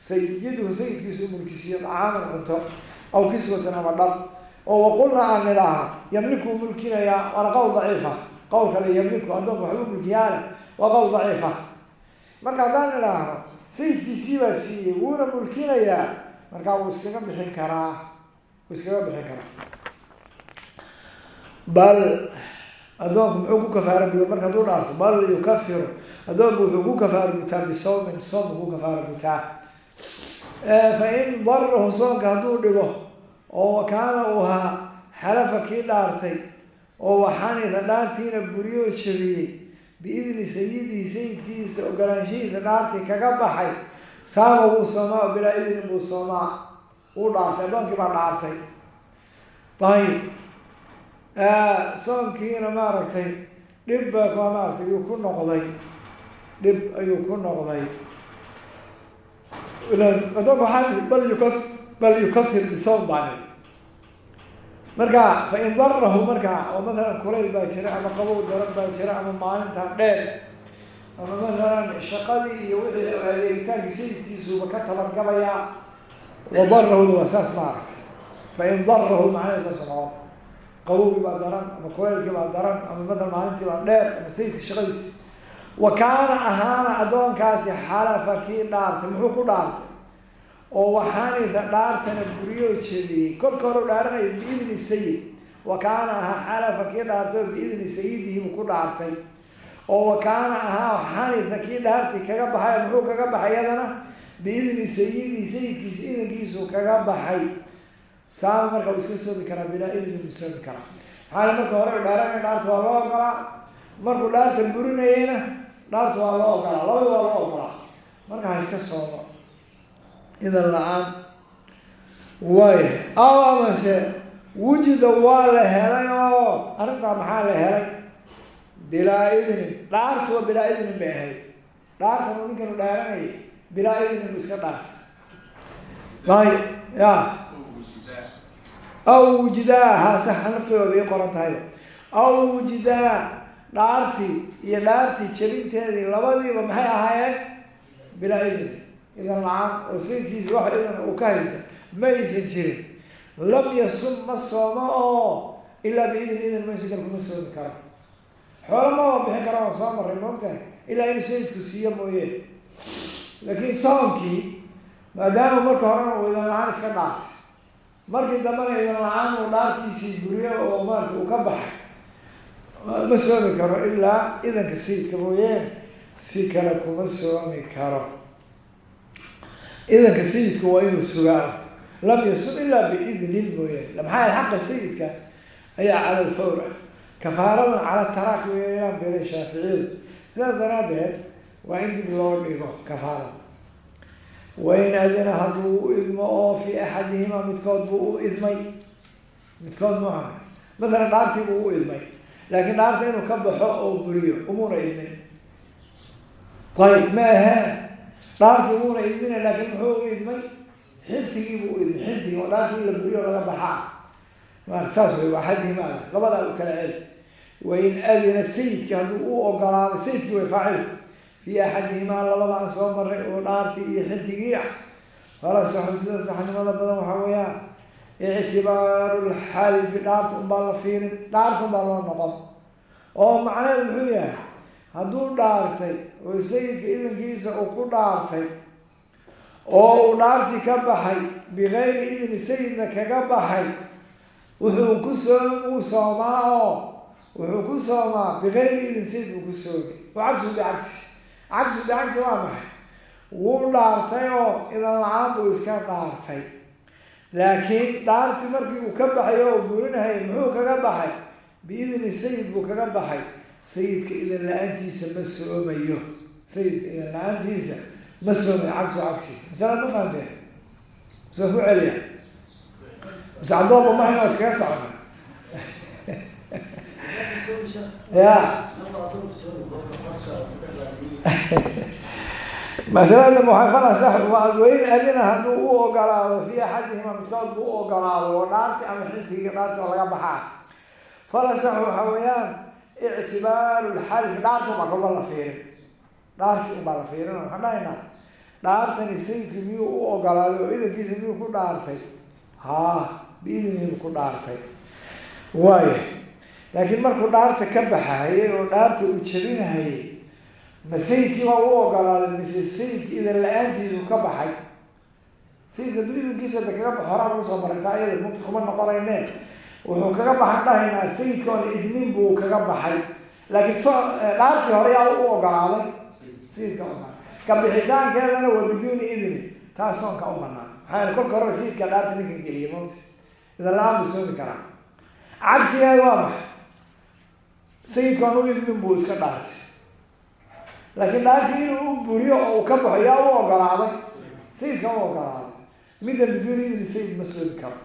sayiduhu, sayidkiisu u mulkisiiyo, dacaaman, cunto, aw kiswatan, ama dhar, oo waqulna aan nidhaaha yamliku, mulkinayaa. Waana qowl daciifa qowl kale, yamliku, addoonka waxbuu mulkiyaane, waa qowl daciifa. Marka haddaan nidhaahno sayidkiisii baa siiyey, wuuna mulkinayaa, markaa wuu iskaga bixin karaa, wuu iskaga bixin karaa. Bal addoonku muxuu ku kafaara guda marka hadduu dhaarto? Bal yukafiru, addoonku wuxuu ku kafaara gutaa bisawmin, soom ku kafaara gutaa. Fa in darahu, soonka hadduu dhigo, oo kaana uu ahaa xalafa kii dhaartay oo waxanida, dhaartiina buriyoo jabiyey, biidni sayidihi, sayidkiisa ogolaanshihiisa dhaartii kaga baxay, saama, wuu soomaa, oo bilaa idnin buu soomaa. Wuu dhaartay, addoonkii baa dhaartay. Ayib, soonkiina maaragtay dhib ba maaragtay yuu ku noqday, dhib ayuu ku noqday adoonka. Waxaa bal yukafir bisawm baan. Marka fa in darahu, marka oo mathalan kulayl baa jira ama qabow daran baa jira ama maalinta dheer ama mathalan shaqadii iyo wixii adeegitaankii sayidkiisuba ka tabargabayaa. Wadarahu waa saas maaragtay. Fa in darahu macnaha saas noqon, qabowgii baa daran ama kulaylkii baa daran ama mathalan maalintii baa dheer ama sayidka shaqadiisi. Wa kaana ahaana addoonkaasi xalafa kii dhaartay, muxuu ku dhaartay? Oo waxaanida dhaartana buriyoo jebiyey kolka hore u dhaaranaya biidni sayid. Wa kaana ahaa xalafa kii dhaartay oo biidni sayidihi buu ku dhaartay, oo wa kaana ahaa xanisa kii dhaartay kaga baxay, muxuu kaga baxay? Iyadana biidni sayidihi, sayidkiisa idankiisu kaga baxay. Saama, marka uu iska soomi karaa, bilaa idni buu soomi karaa. Maxaa marka hore u dhaaranaya dhaarta waa loo ogolaa, markuu dhaarta burinayena dhaarta waa loo ogolaa, labada waa loo ogolaa. Marka ha iska soomo idan la-aan. Waaya, aw amase wujida, waa la helay, oo arrintaa maxaa la helay? Bilaa idnin, dhaartu waa bilaa idnin bay ahayd. Dhaartan uu ninkanu dhaaranayay bilaa idnin buu iska dhaartay. Ay ya, aw wujidaa, haase naftooda bay qoran tahay. Aw wujidaa, dhaartii iyo dhaartii jebinteedii labadiiba maxay ahaayeen? Bilaa idnin, idan la-aan, oo sayidkiisa wax idan uu ka haysta ma aysan jirin. Lam yasum, ma soomo, oo ilaa biidin, idin maysa kale kuma soomi karo. Xoolo maba bixin kara, waan soo marray moogtahay, ilaa inuu sayidku siiyo mooye. Laakiin soonkii maadaama marka horena uu idan la-aan iska dhaartay. Markii dambena idan la-aan uu dhaartiisii buriyo oo maarata uu ka baxay, ma soomi karo ilaa idanka sayidka mooyeen, si kale kuma soomi karo. Idanka sayidka waa inuu sugaa, lam yasum ilaa biidnin mooyeen. Maxaa yaele xaqa sayidka ayaa cala alfawr ah, kafaaradan cala taraaki weeyaan beelay Shaaficiyadu. Sidaas daraaddeed waa in dib loo dhigo kafaarada. Wain adina, hadduu u idmo oo fii axadihima midkood buu u idmay, midkood muha mathalan dhaartii buu u idmay, laakiin dhaarta inuu ka baxo oo buriyo umuuna idmin. Ayib, ma aheen dhaartii umuuna idmina, laakiin muxuu u idmay? Xifdigii buu u idmay, xifdigii oo dhaartii in la buriyo laga baxaa ma saas wey. Axadihima labadaa u kala celi. Wain adina, sayidkii hadduu u ogolaaday, sayidkii way faacilku, fii axadihimaa labada aan soo maray oo dhaartii iyo xintigii ah, falasaxu, sida saxnimada badan waxaa weeyaan ictibaaru lxalifi, dhaarta unbaa la fiirin, dhaarta unbaa loo noqon. Oo macnaheedu muxuu yahay? Hadduu dhaartay oo sayidka idankiisa uu ku dhaartay oo uu dhaartii ka baxay, bikayri idni sayidna kaga baxay, wuxuu ku soom uu soomaa oo wuxuu ku soomaa bikayri idin sayid buu ku soomi. Wa cagsu bicagsi, cagsu bicagsi waa maxay? Wuu dhaartay oo idan la-aan buu iska dhaartay, laakiin dhaartii markii uu ka baxay oo burinahayay muxuu kaga baxay? Biidni sayid buu kaga baxay. Sayidka idan la-aantiisa ma soomayo, sayidka idan la-aantiisa ma soomayo. Cagsu cagsi masala ma fahanteen? Masaan ku celiya mise cabdooba mahayna waa iskaga socona ya? Masalada muxafalasax wain adina, hadduu u ogolaado fii axadihima midkood buu u ogolaado oo dhaarti ama xilkigii dhaarti oo laga baxaa, falasax waxa weeyaan ictibaaru lxalif, dhaarti unbaa kolba la fiirin, dhaarti unbaa la fiirin. Waxaan dhahaynaa dhaartani sayidki miyuu u ogolaaday oo idankiisa miyuu ku dhaartay? Haa, biidnihi ku dhaartay waaya. Laakiin markuu dhaarta ka baxahayay oo dhaarta uu jebinahayay, ma sayidkii baa u ogolaaday mise sayidki idan la-aantiisu ka baxay? Sayidka hadduu idankiisa da kaga baxo, horaa lagu soo maray taa iyada mugta kuma noqonayne. Wuxuu kaga baxan dhahaynaa sayidka oon idmin buu kaga baxay, laakiin so dhaartii hore yaa u ogolaaday? Sayidka ogolaaday. Ka bixitaankeedana waa biduuni idni, taa soonka u banaan. Maxaa yeele kolka horeba sayidka dhaarta ninkan geliyay, mugta idan la-aan buu soomi karaa. Cagsigeeda waa maxay? Sayidka oon u idmin buu iska dhaartay, laakiin dhaartii inuu u buriyo oo uu ka baxo yaa u ogolaaday? Sayidka u ogolaaday. Midda biduuni idni sayid ma soomi karo,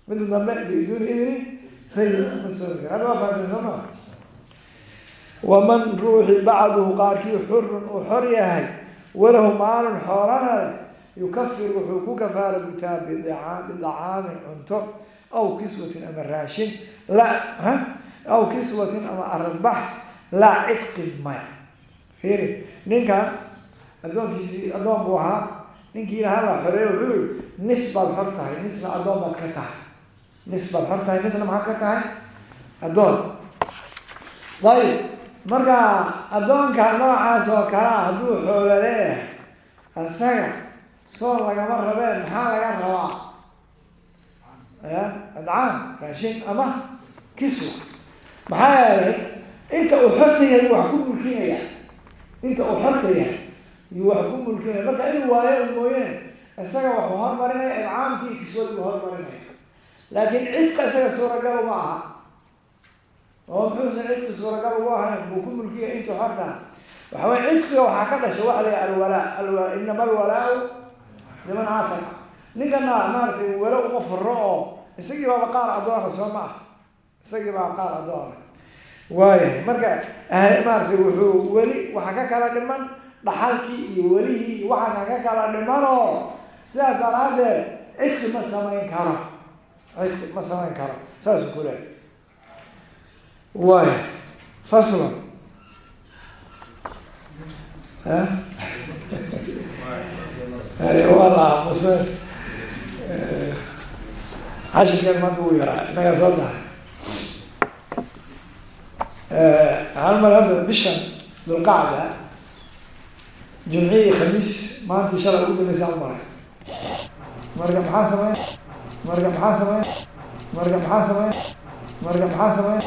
midda dambe biduuni idni sayid ma soomi karo. Hadda waa fahamteen soo maa? Waman ruuxi bacduhu qaarkii xurun uu xor yahay, walahu maalun xoolana leh, yukafir, wuxuu ku kafaara gutaa bidacaamin cunto, aw kiswatin ama raashin, la ha aw kiswatin ama aradbax, laa cidqin maya. Fiiri, ninkan addoonkiisii addoon buu ahaa, ninkii lahaa baa xoreeye. Wuxuu yihi nis baad xor tahay, nisna addoon baad ka tahay. Nis baad xor tahay, nisna maxaad ka tahay? Addoon. Dayib, marka addoonka noocaas oo kalea hadduu xoolo leeyahay, asaga soon lagama rabeen, maxaa laga rabaa? Ya adcaam, raashin ama kiswa. Maxaa yeelay inta uu xorta yahay wax ku mulkinaya, inta uu xorta yahay yuu wax ku mulkinaya. Marka inuu waayo mooyeen, isaga waxuu hormarinaya idcaamkii iyo kiswadii buu hormarinaya. Laakiin cidka isaga suuragal uma aha. Oo muxuusan cidki suuragal ugu ahayn? Buu ku mulkiya intuu xorta. Waxa weye cidqiga waxaa ka dhashay waxa la yihi alwalaa, alwa inama alwalaau liman caataqa. Ninkana maaragtay walo uma furo oo isagii baaba qaar addoona soo ma ah, isagii baa qaar addoona waayahay. Marka maaragtay wuxuu weli waxaa ka kala dhiman dhaxalkii iyo welihii iyo waxaasa ka kala dhimanoo, sidaas daraaddeed cidki ma samayn karo, cidki ma samayn karo, saasuu ku leehay. Waaya, faslon waa la aamusay. Cashirkan maanta wuu yaraa, inagaa soo tahay. Waxaan umala hadda bishan Dulqacda Jumci iyo Khamiis maantii shalay ugu dambeysaan umaray. Marka maxaa sameyn? Marka maxaa sameyn? Marka maxaa sameyn? Marka maxaa sameyn?